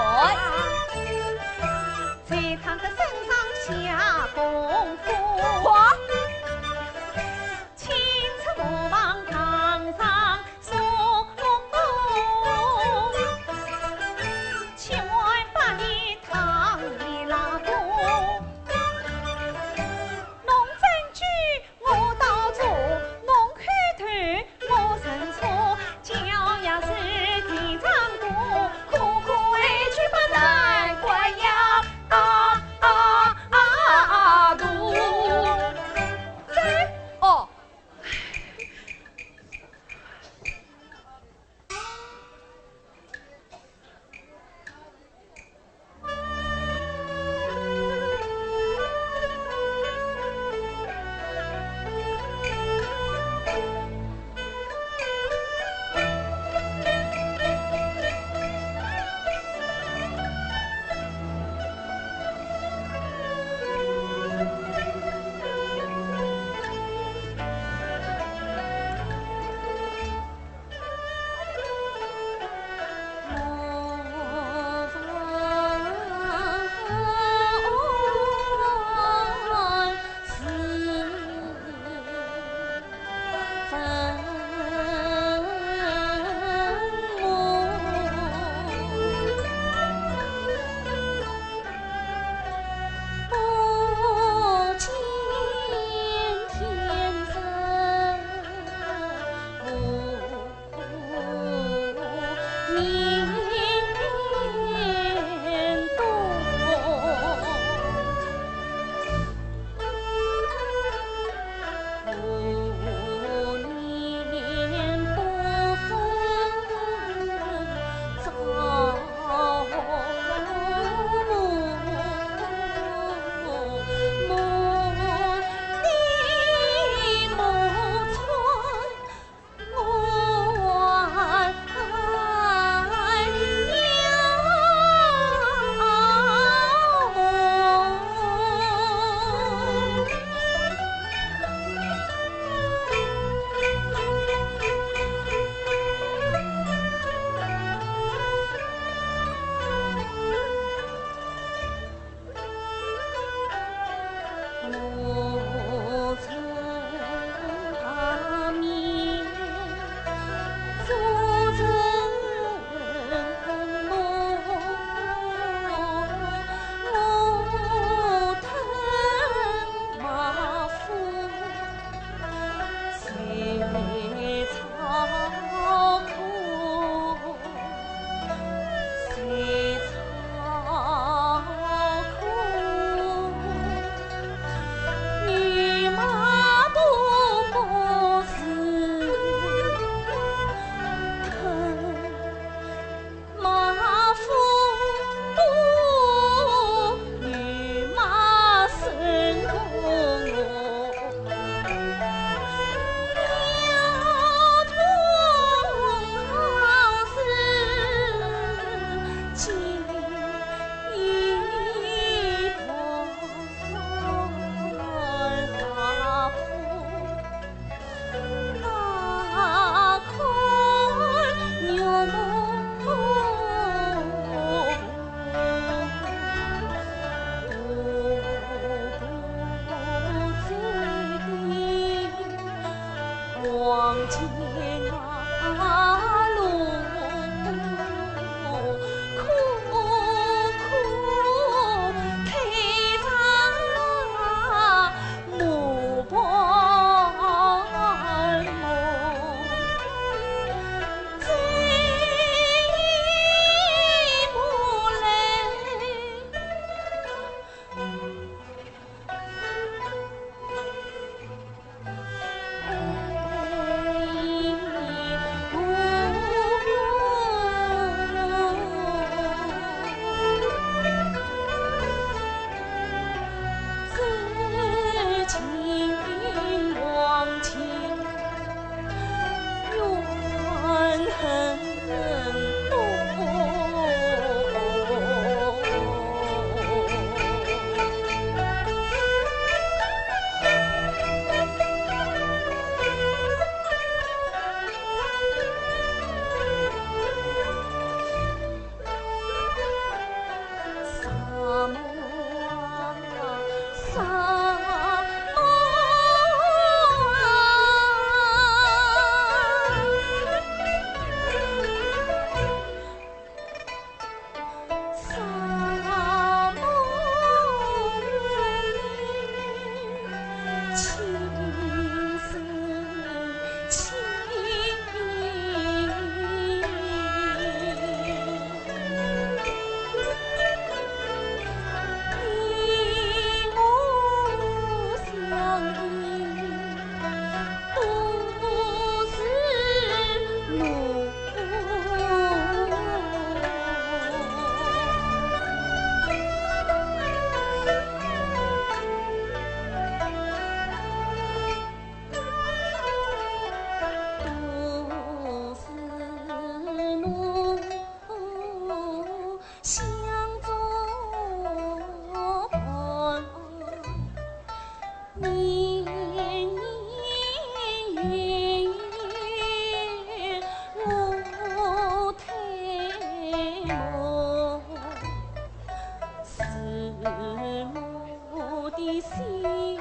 我的心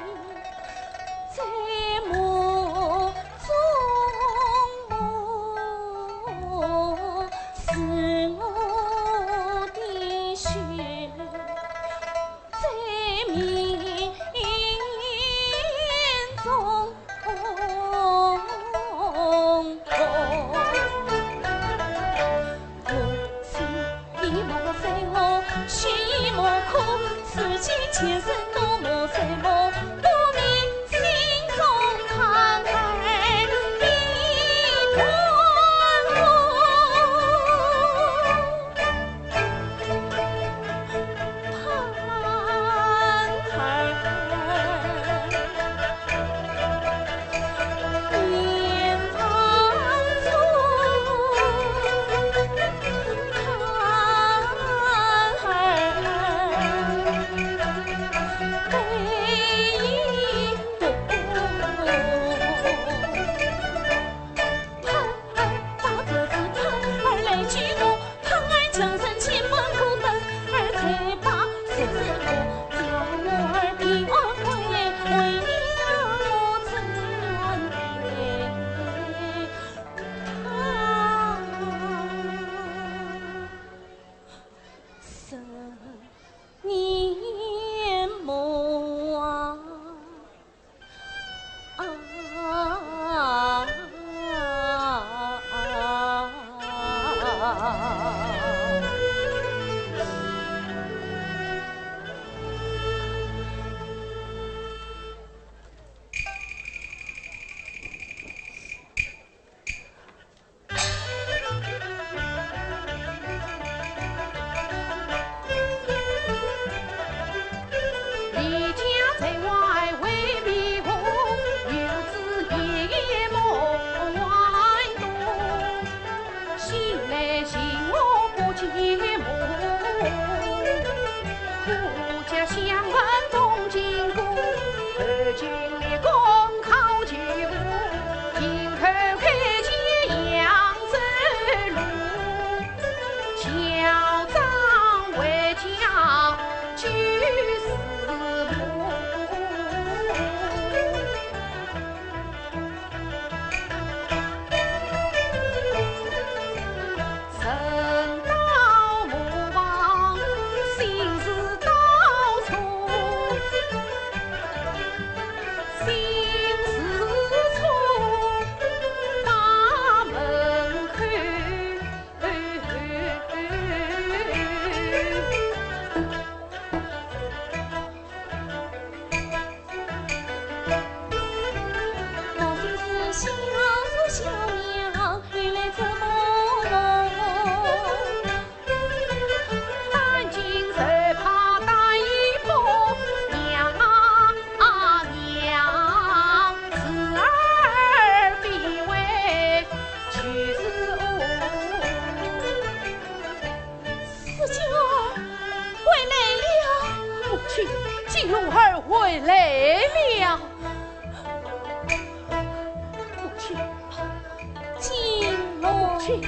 在梦中梦，是我的心在眠中梦。 我心已梦碎，我心已梦空，世间千事都梦碎，梦不明，心中盼儿的盼望。盼儿。 四娇回来了。母亲，金龙儿回来了。母亲，金龙。母亲。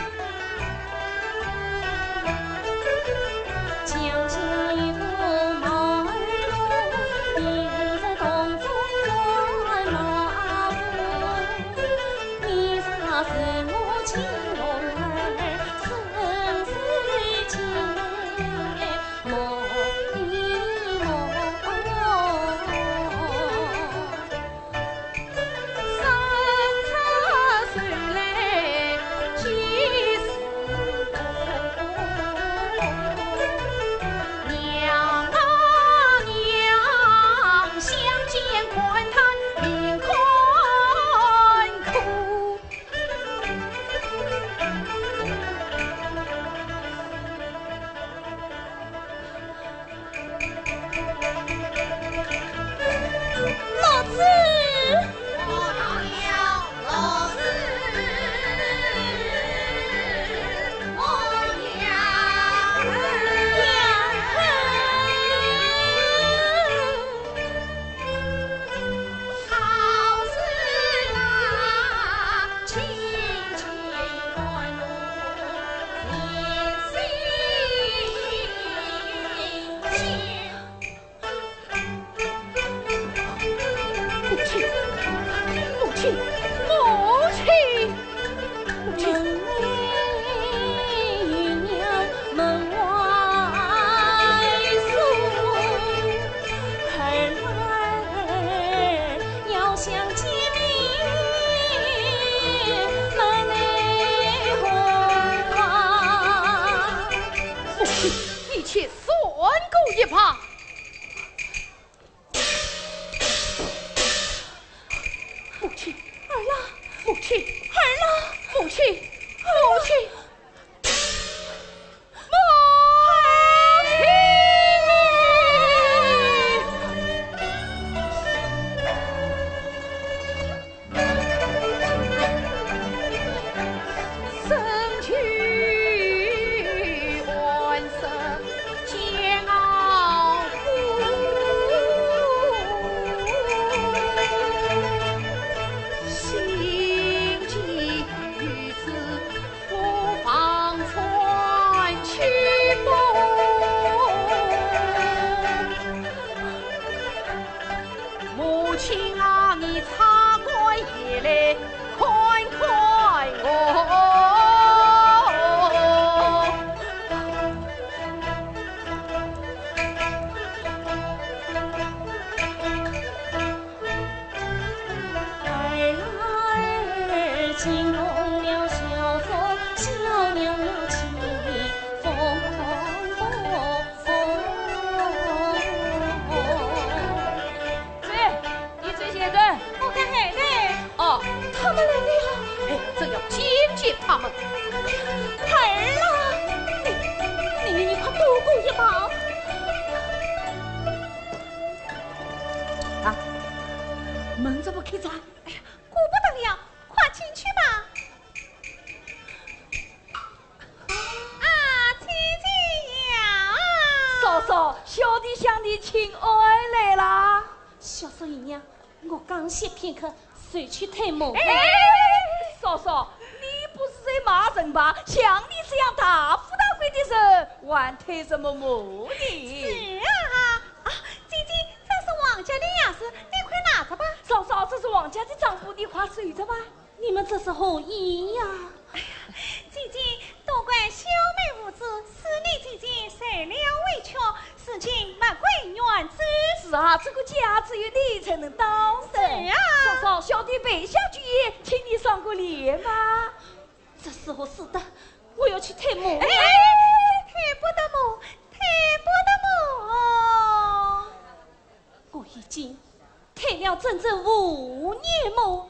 过一旁。母亲，儿啊，母亲，儿啊，母亲，母亲。 母亲啊，你擦干眼泪，看看我。 哎，你这些人。我看还在。哦，他们来了。哎，正要见见他们。孩儿啊，你，你，你快躲过一旁。啊，门怎么开着？哎呀，顾不得了，快进去吧。 啊，姐姐呀！嫂嫂，小弟向你请安来啦。小叔姨娘，我刚歇片刻，随去退马。哎，嫂嫂，你不是在骂人吧？像你这样大富大贵的人，还退什么马呢？是啊，啊，姐姐，这是王家的钥匙，你快拿着吧。嫂嫂，这是王家的账簿，你快收着吧。 你们这是何意呀？哎呀，姐姐，都怪小妹无知，使你姐姐受了委屈，如今物归原主。是啊，这个家只有你才能当人。是啊。嫂嫂，小弟备下酒宴，请你赏个脸吧。这时候使得，我要去退马。哎，退不得马，退不得马。 我已经退了整整五年马，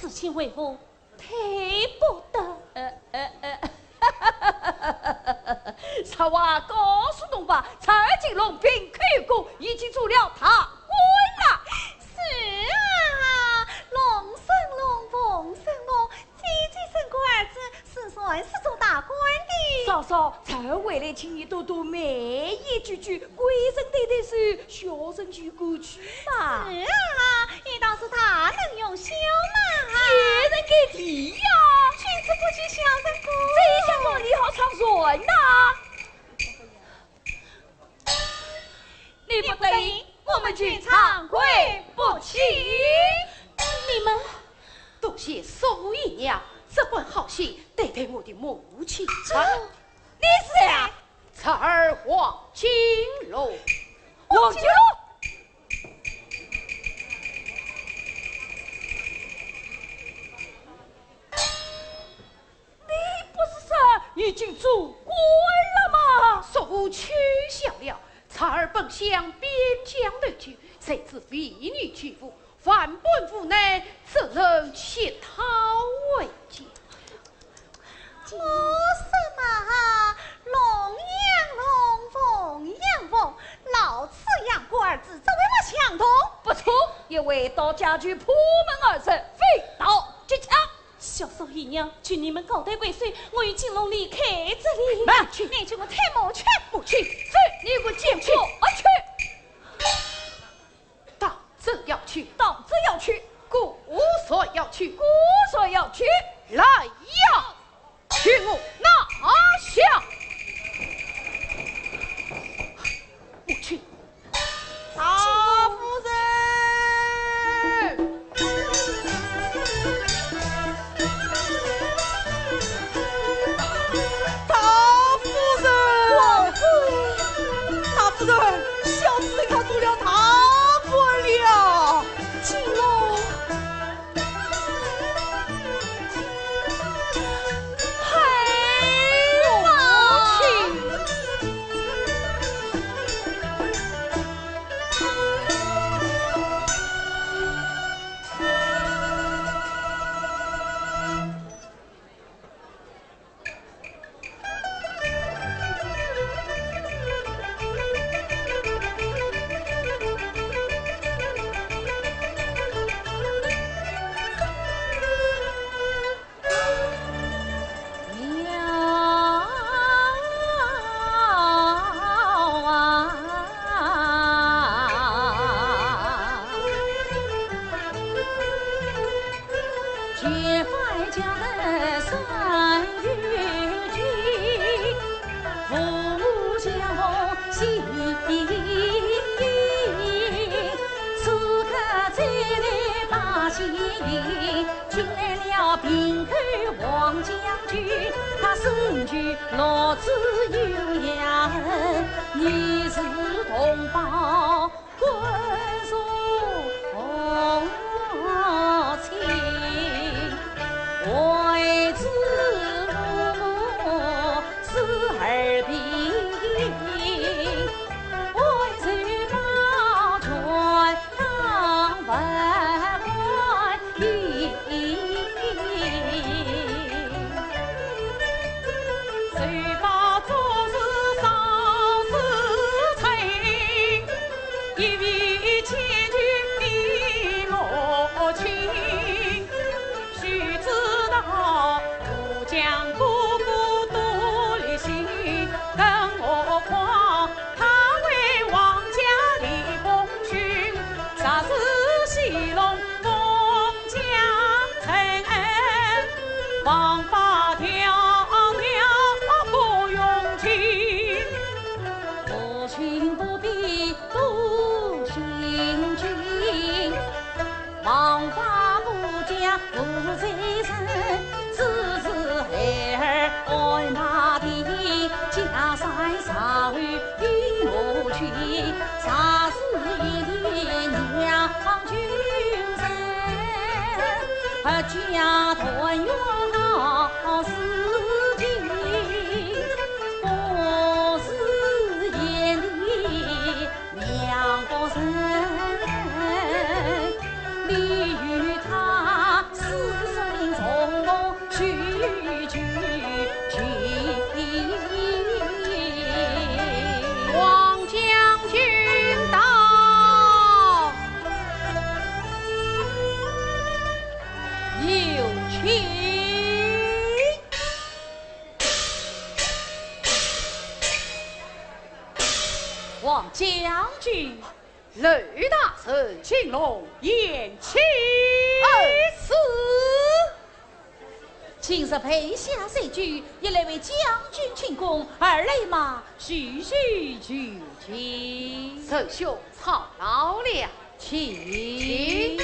如今为何退不得？呃，呃，呃，实话告诉侬吧，才儿金龙凭口供已经做了大官了。是啊，龙生龙，凤生凤， 姐姐生个儿子，是算是做大官的。嫂嫂，才儿回来请你多多美言几句，贵人对对手，小人就过去嘛。是啊，你倒是大能容小嘛。贱人该提呀。君子不欺小人过。这一下我你好上船呐。 你不答应，我们就长跪不起。你们，多谢苏姨娘这般好心对待我的母亲。这，你是谁啊？侄儿王金龙。王金龙？ 你不是说已经做官了吗？属下取消了，侄儿本想边疆投亲，谁知为女求父，万般无奈，只能乞讨回家。我说嘛，龙养龙，凤养凤，老子养个儿子，这为么相同？不错，一位道家就破门而入，非道即强。 小叔姨娘，请你们告退贵宾，我与金龙离开这里。慢去，你给我退马去。母亲，走，你给我进去。我去。当真要去？当真要去。果然要去？果然要去。来呀，给我拿下。母亲， 大夫人！大夫人！王夫人！大金来了平口王将军，他身居六子有爷，你是同胞关若亲，为子父母死而必。 须知道，武将哥哥多力性，更何况他为王家立功勋，若是戏弄封疆城，王法迢迢不容情。父亲不必多心惊， 王法不讲无罪人，只是孩儿爱那地，家山上有母亲，若是一念娘军人，合家团圆好事情，不是眼里 两个人，你与他私通从我去求情。王将军到。有请。 王将军，楼大人，请龙宴请。哦，是。今日备下酒席，一来为将军庆功，二来嘛，叙叙旧情。仁兄操劳了。 请。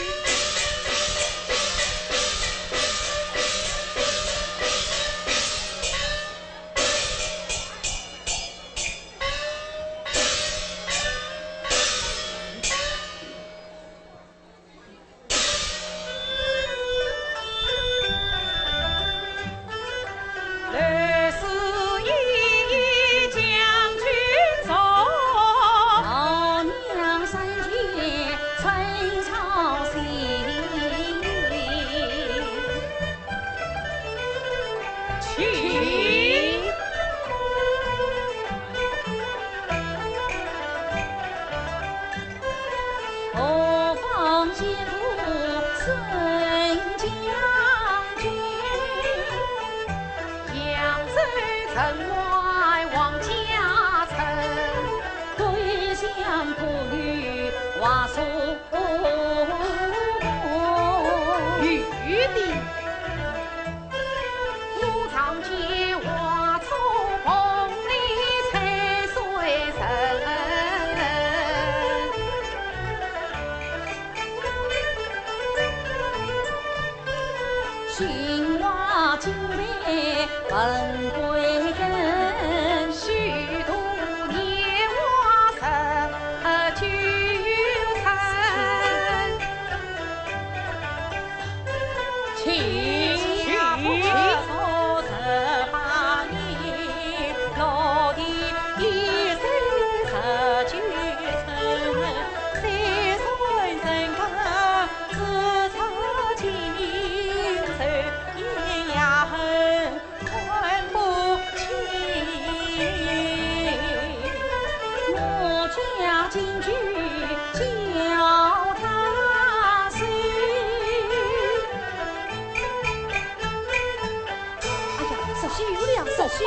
哎呀，说休了，说休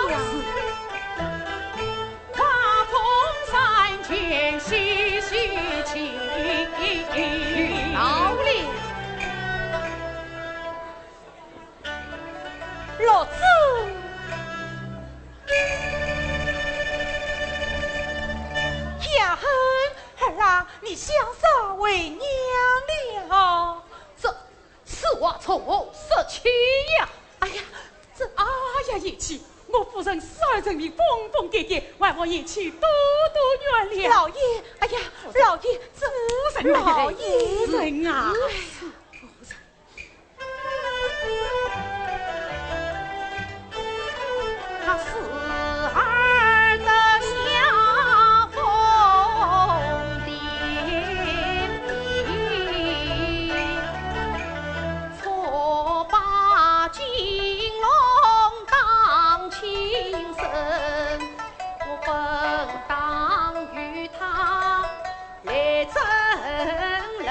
了。 儿啊，你想啥为娘了？话从何说起呀？哎呀，这……哎呀，贤妻，我夫人死而成名，疯疯癫癫，还望贤妻多多原谅。老爷，哎呀，老爷，这……夫人，老爷，夫人啊！哎呀，夫人。 他死而得下封地，错把金龙当亲生，我本当与他 来争人，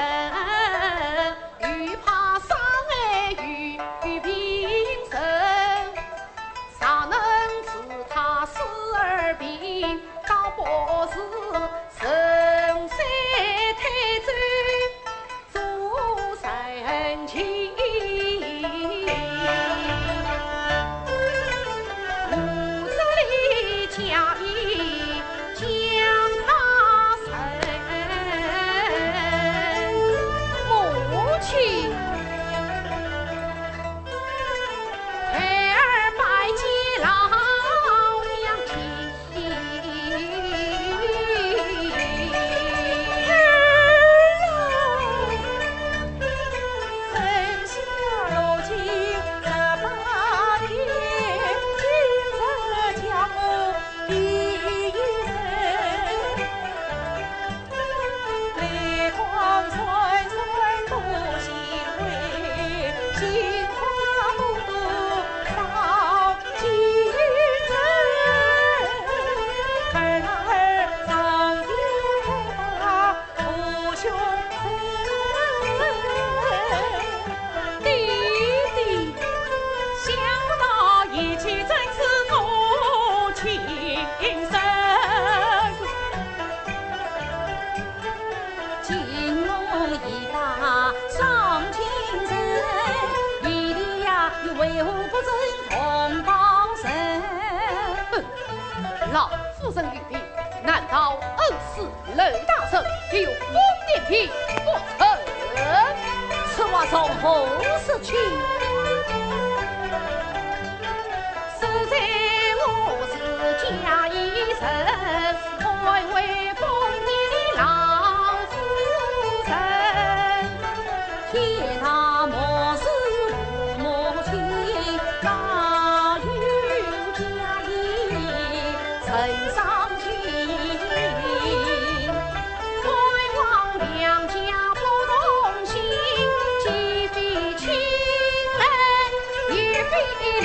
又怕伤害于平生，尚能自他死而平，倒不如顺水推舟做人情。我这里假意 将他认。母亲，孩儿拜见老娘亲。 弟弟，想不到贤妻真是我亲生。金龙已把双亲认，贤弟呀，你为何不认同胞人？哼，老夫人与你，难道恩师 楼大人有疯癲病不成？此话从何说起？实在我是假意人，安慰疯癫的老夫人。天下莫是父母亲，哪有 家里人伤心，盼望两家不同心，既非亲门也非邻。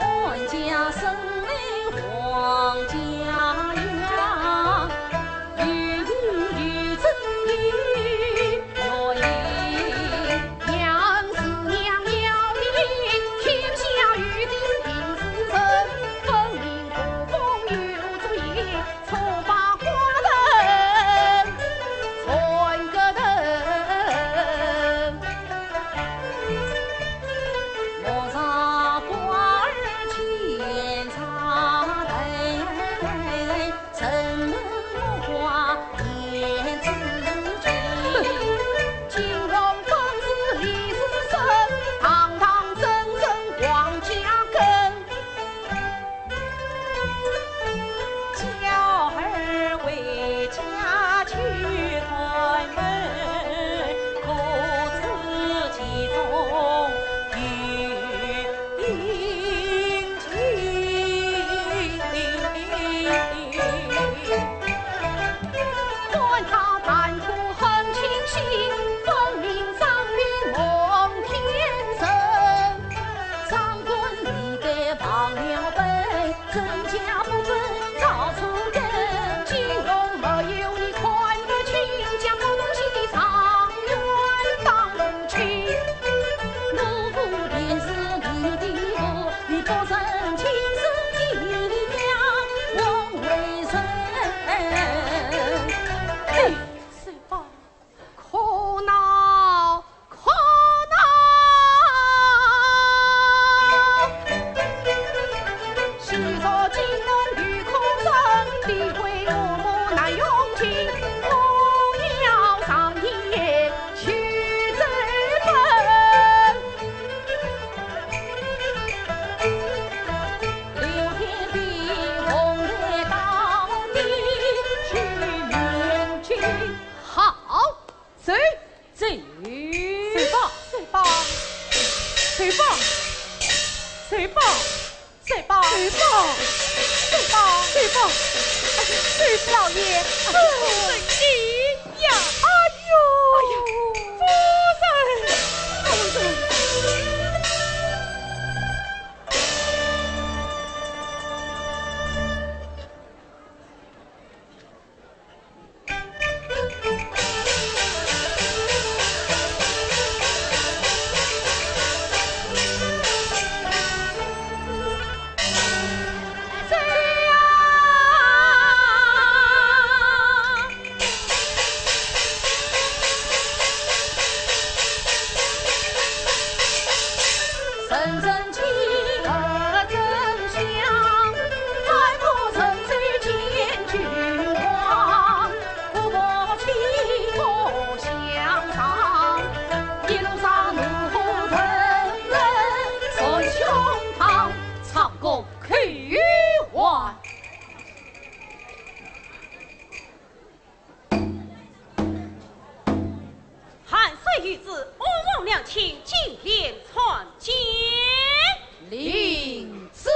安家生来王家呀， 哎，是吧？可恼，可恼！老爷，哎呀，夫人你呀！哎呦，哎呀，夫人，夫人。万岁御旨，吾皇两卿进殿参见。领旨。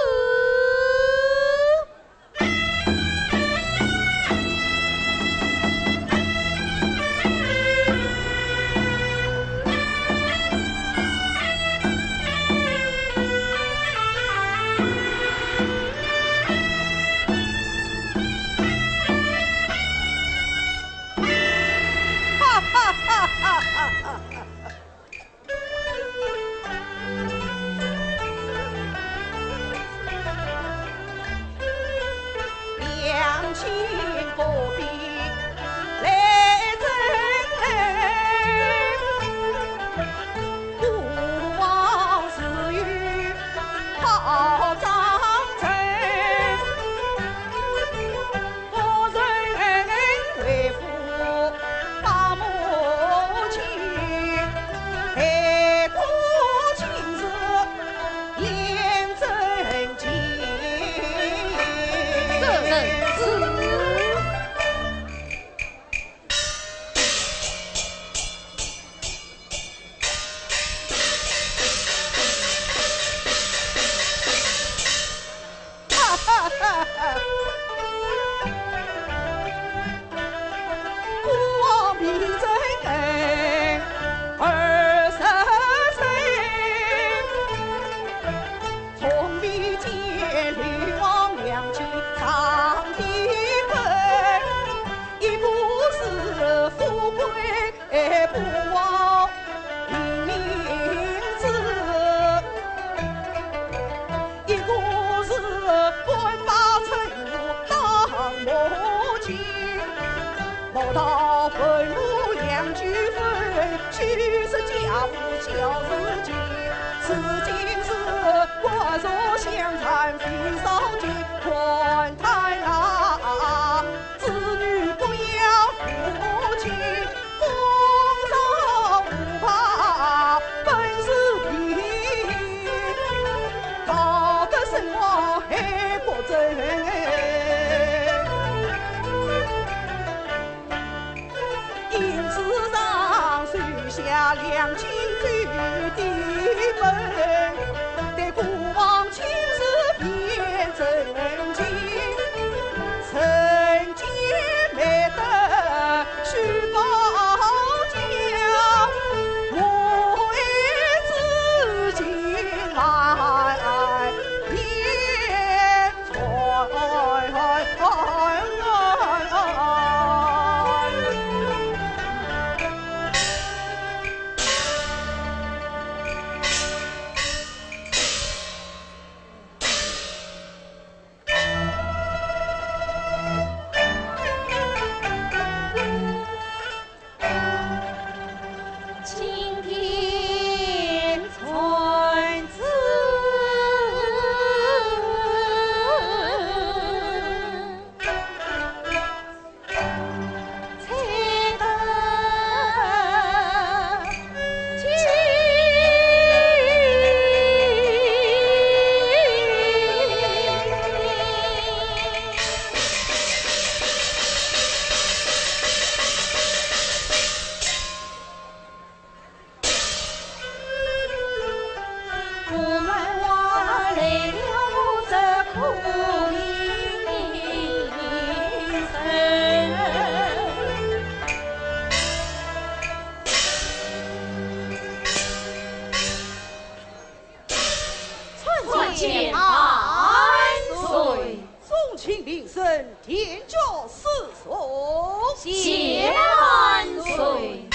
臣田家侍从。谢万岁。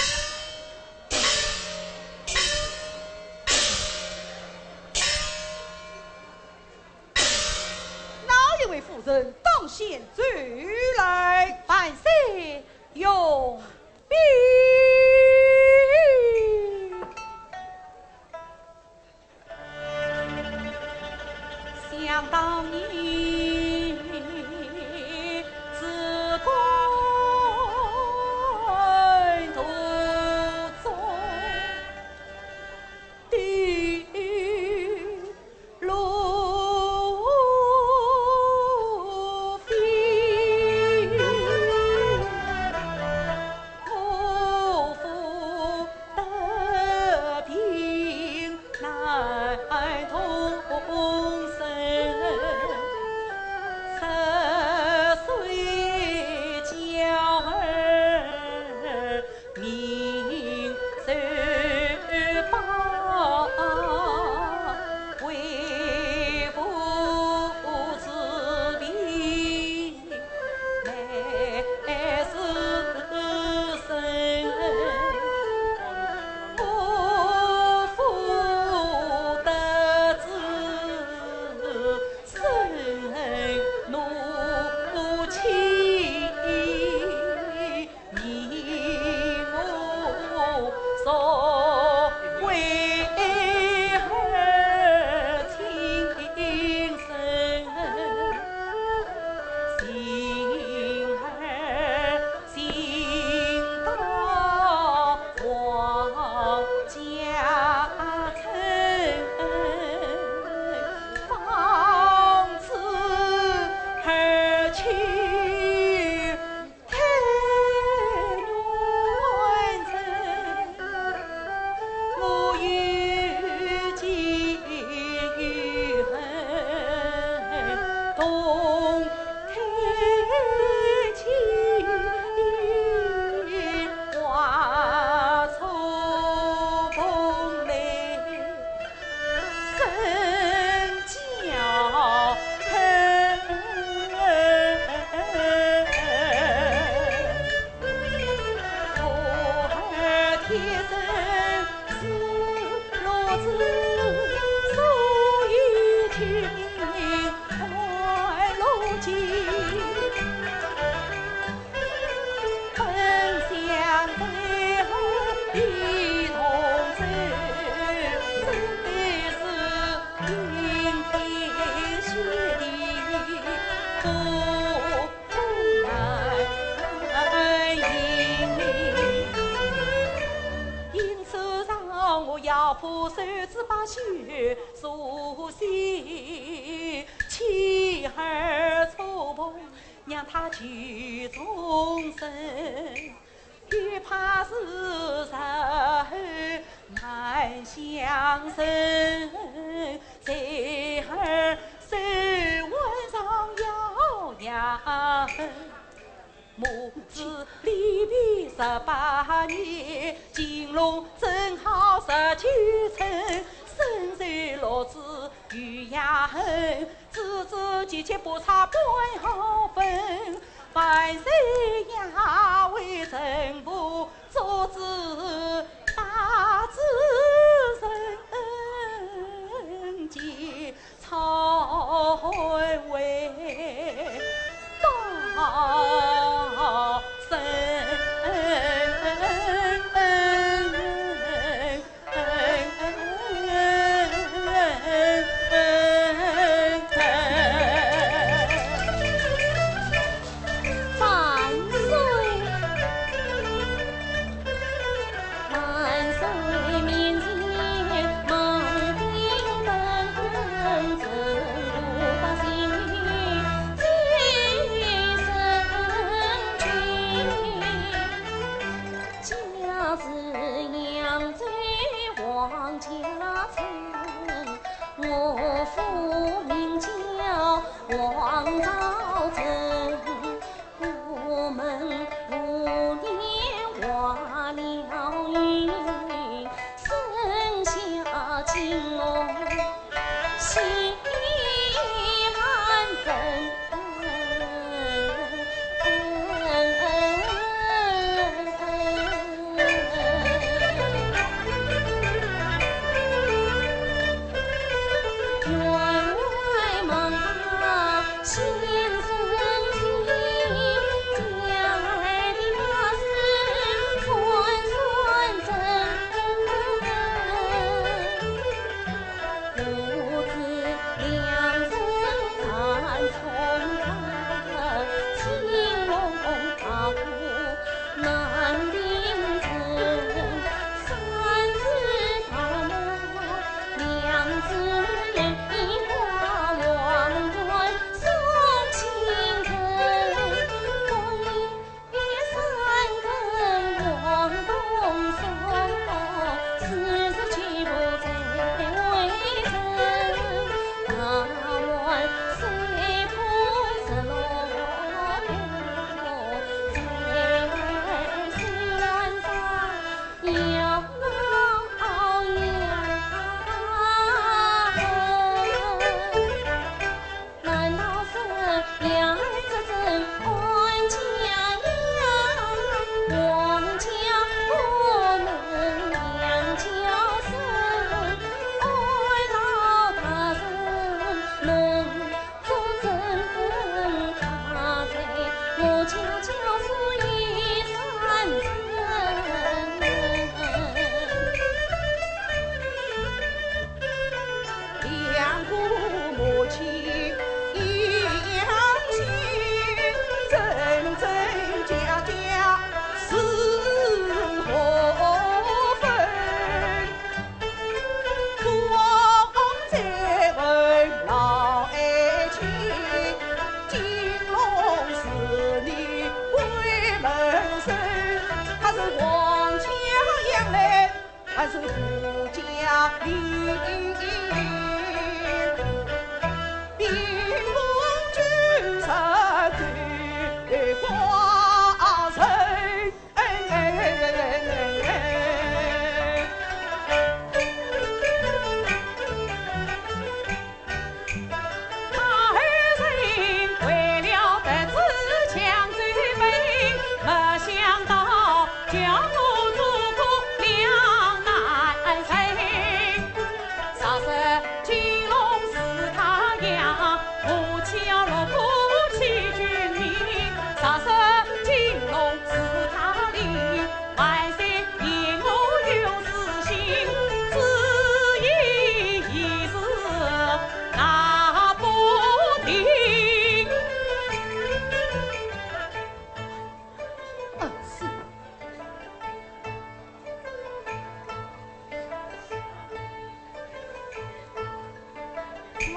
哪一位夫人当先奏来？万岁，容禀。想当年，自古途中的路飞，我夫 得病难通身，十岁娇儿命受绑，为父治病 乃是身不负得志，身怒气。 你我所为儿亲生，幸而幸到王家村，方知儿去 太远程，我有几恨同太清，化作蓬莱 身交恨，我儿天生是弱子，所以请看路径。 本想最后一同走，怎奈是冰天雪地，不能行。因此让我岳父受之罢休，除夕妻儿错碰， 让他去重生，又怕是日后难相认。才儿手腕上摇呀，母子离别十八年，情浓正好十九春，深受落子雨呀恨。 子子节节不差半毫分，万岁呀，为臣父做仔大子人，皆操为大人。 万岁！万岁面前，望君本尊，臣不信。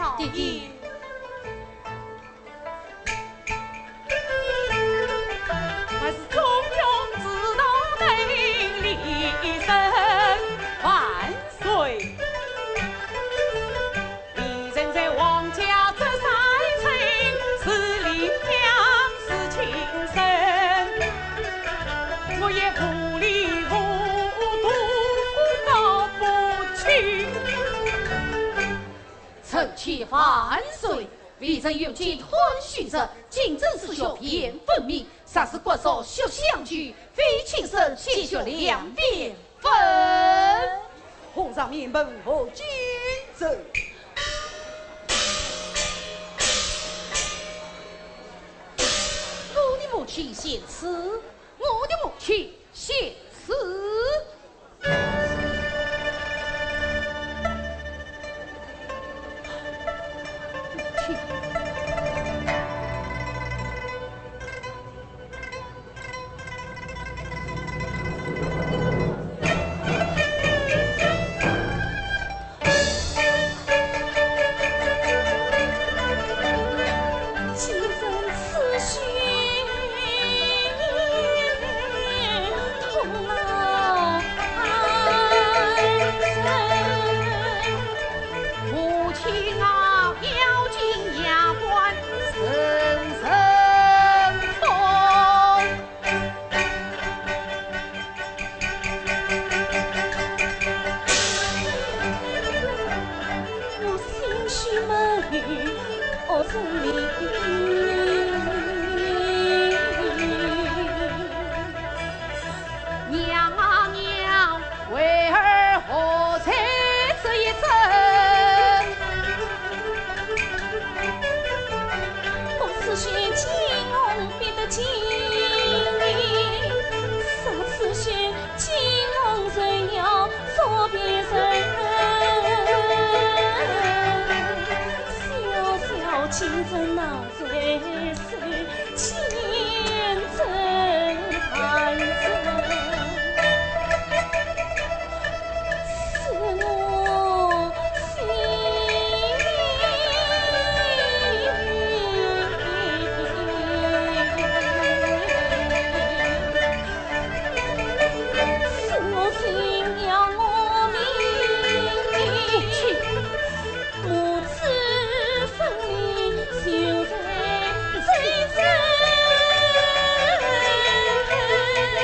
老爷。 臣启万岁，微臣有见欢喜哉，金正四兄便分明，若是国少血相救，非亲生，鲜血两边分。皇上面问何金正。我的母亲献词，我的母亲献词。 娘啊娘，为儿何在这一生？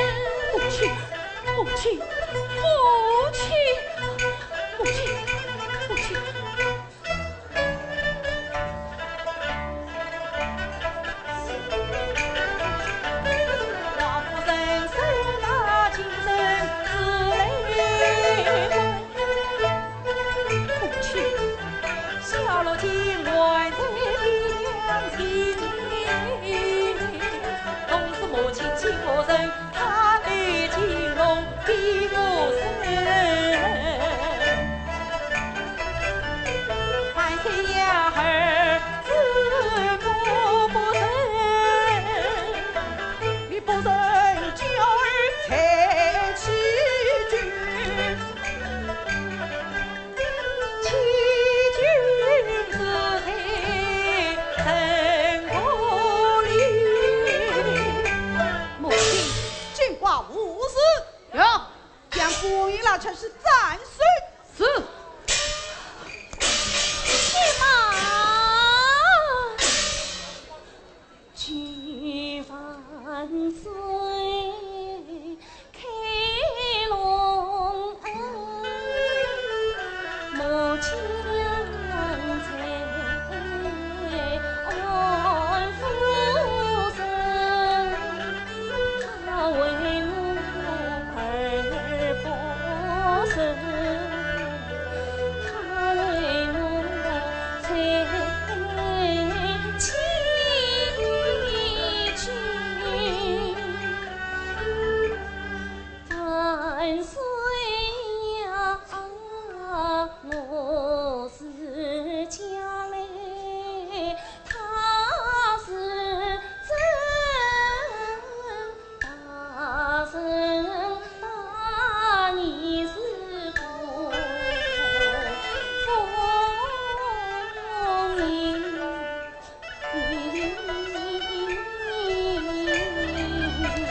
母亲，母亲，母亲，母亲，母亲。 母亲，见怪无事。有。将官员拉出去斩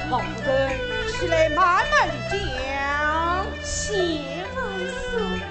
王夫人，起来慢慢地讲。谢万岁。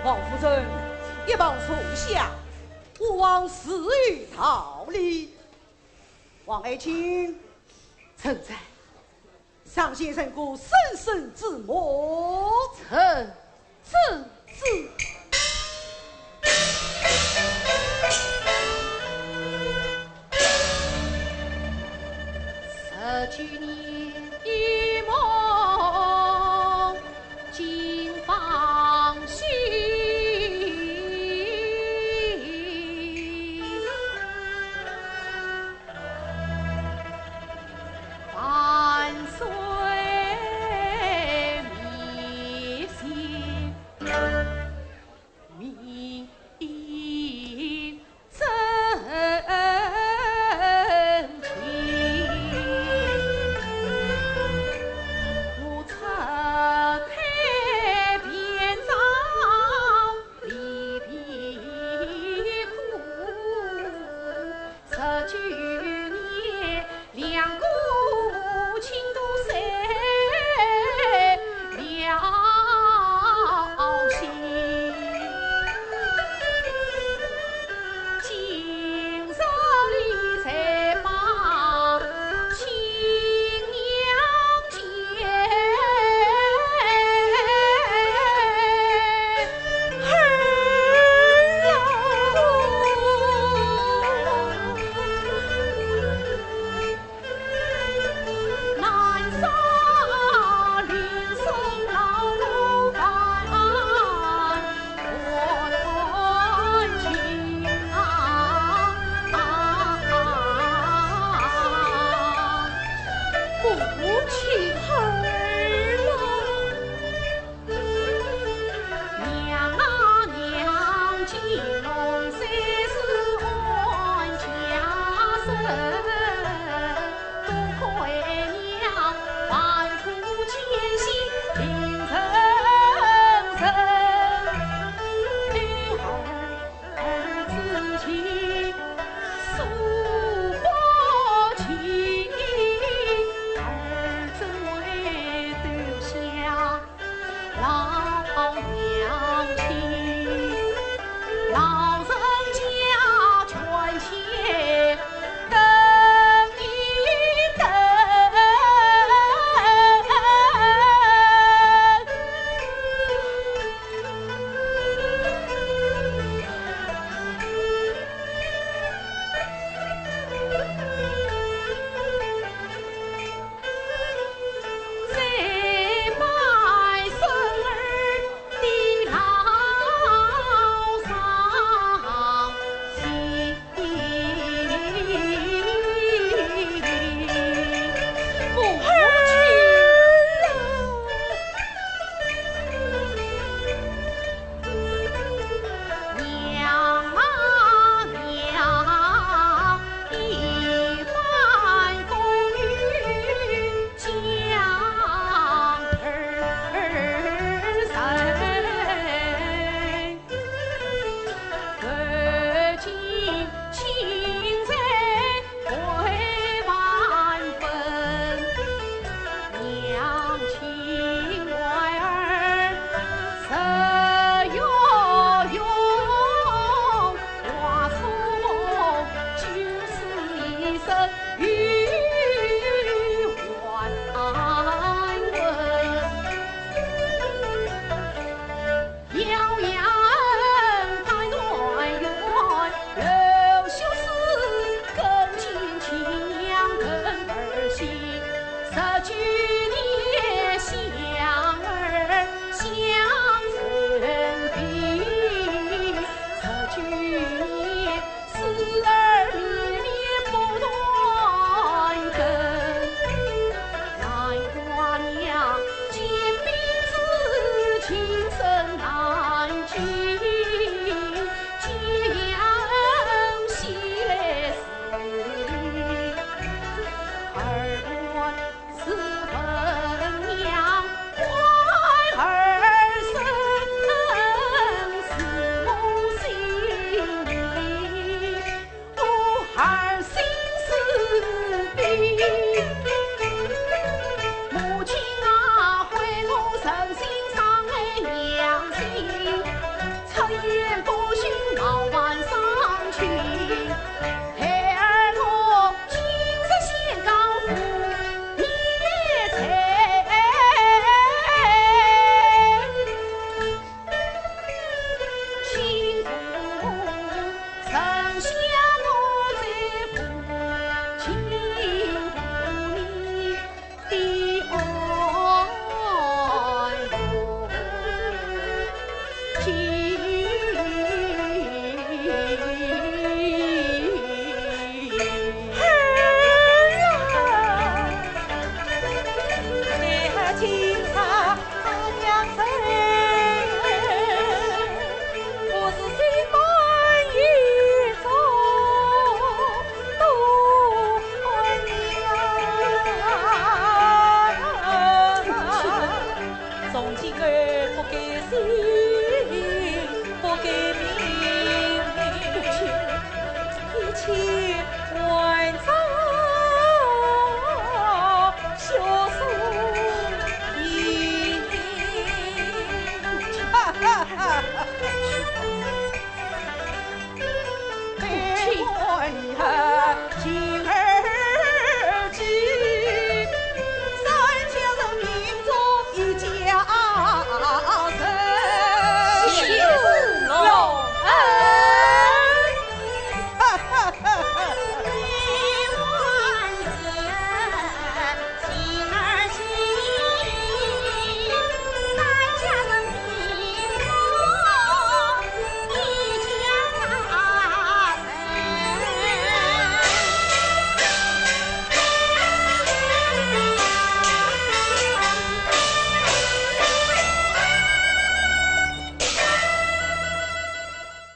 王夫人，一旁坐下，我王自有道理。王爱卿，臣在。 上仙人家生生之母。臣遵旨。十九年一梦 尽放心。万岁明。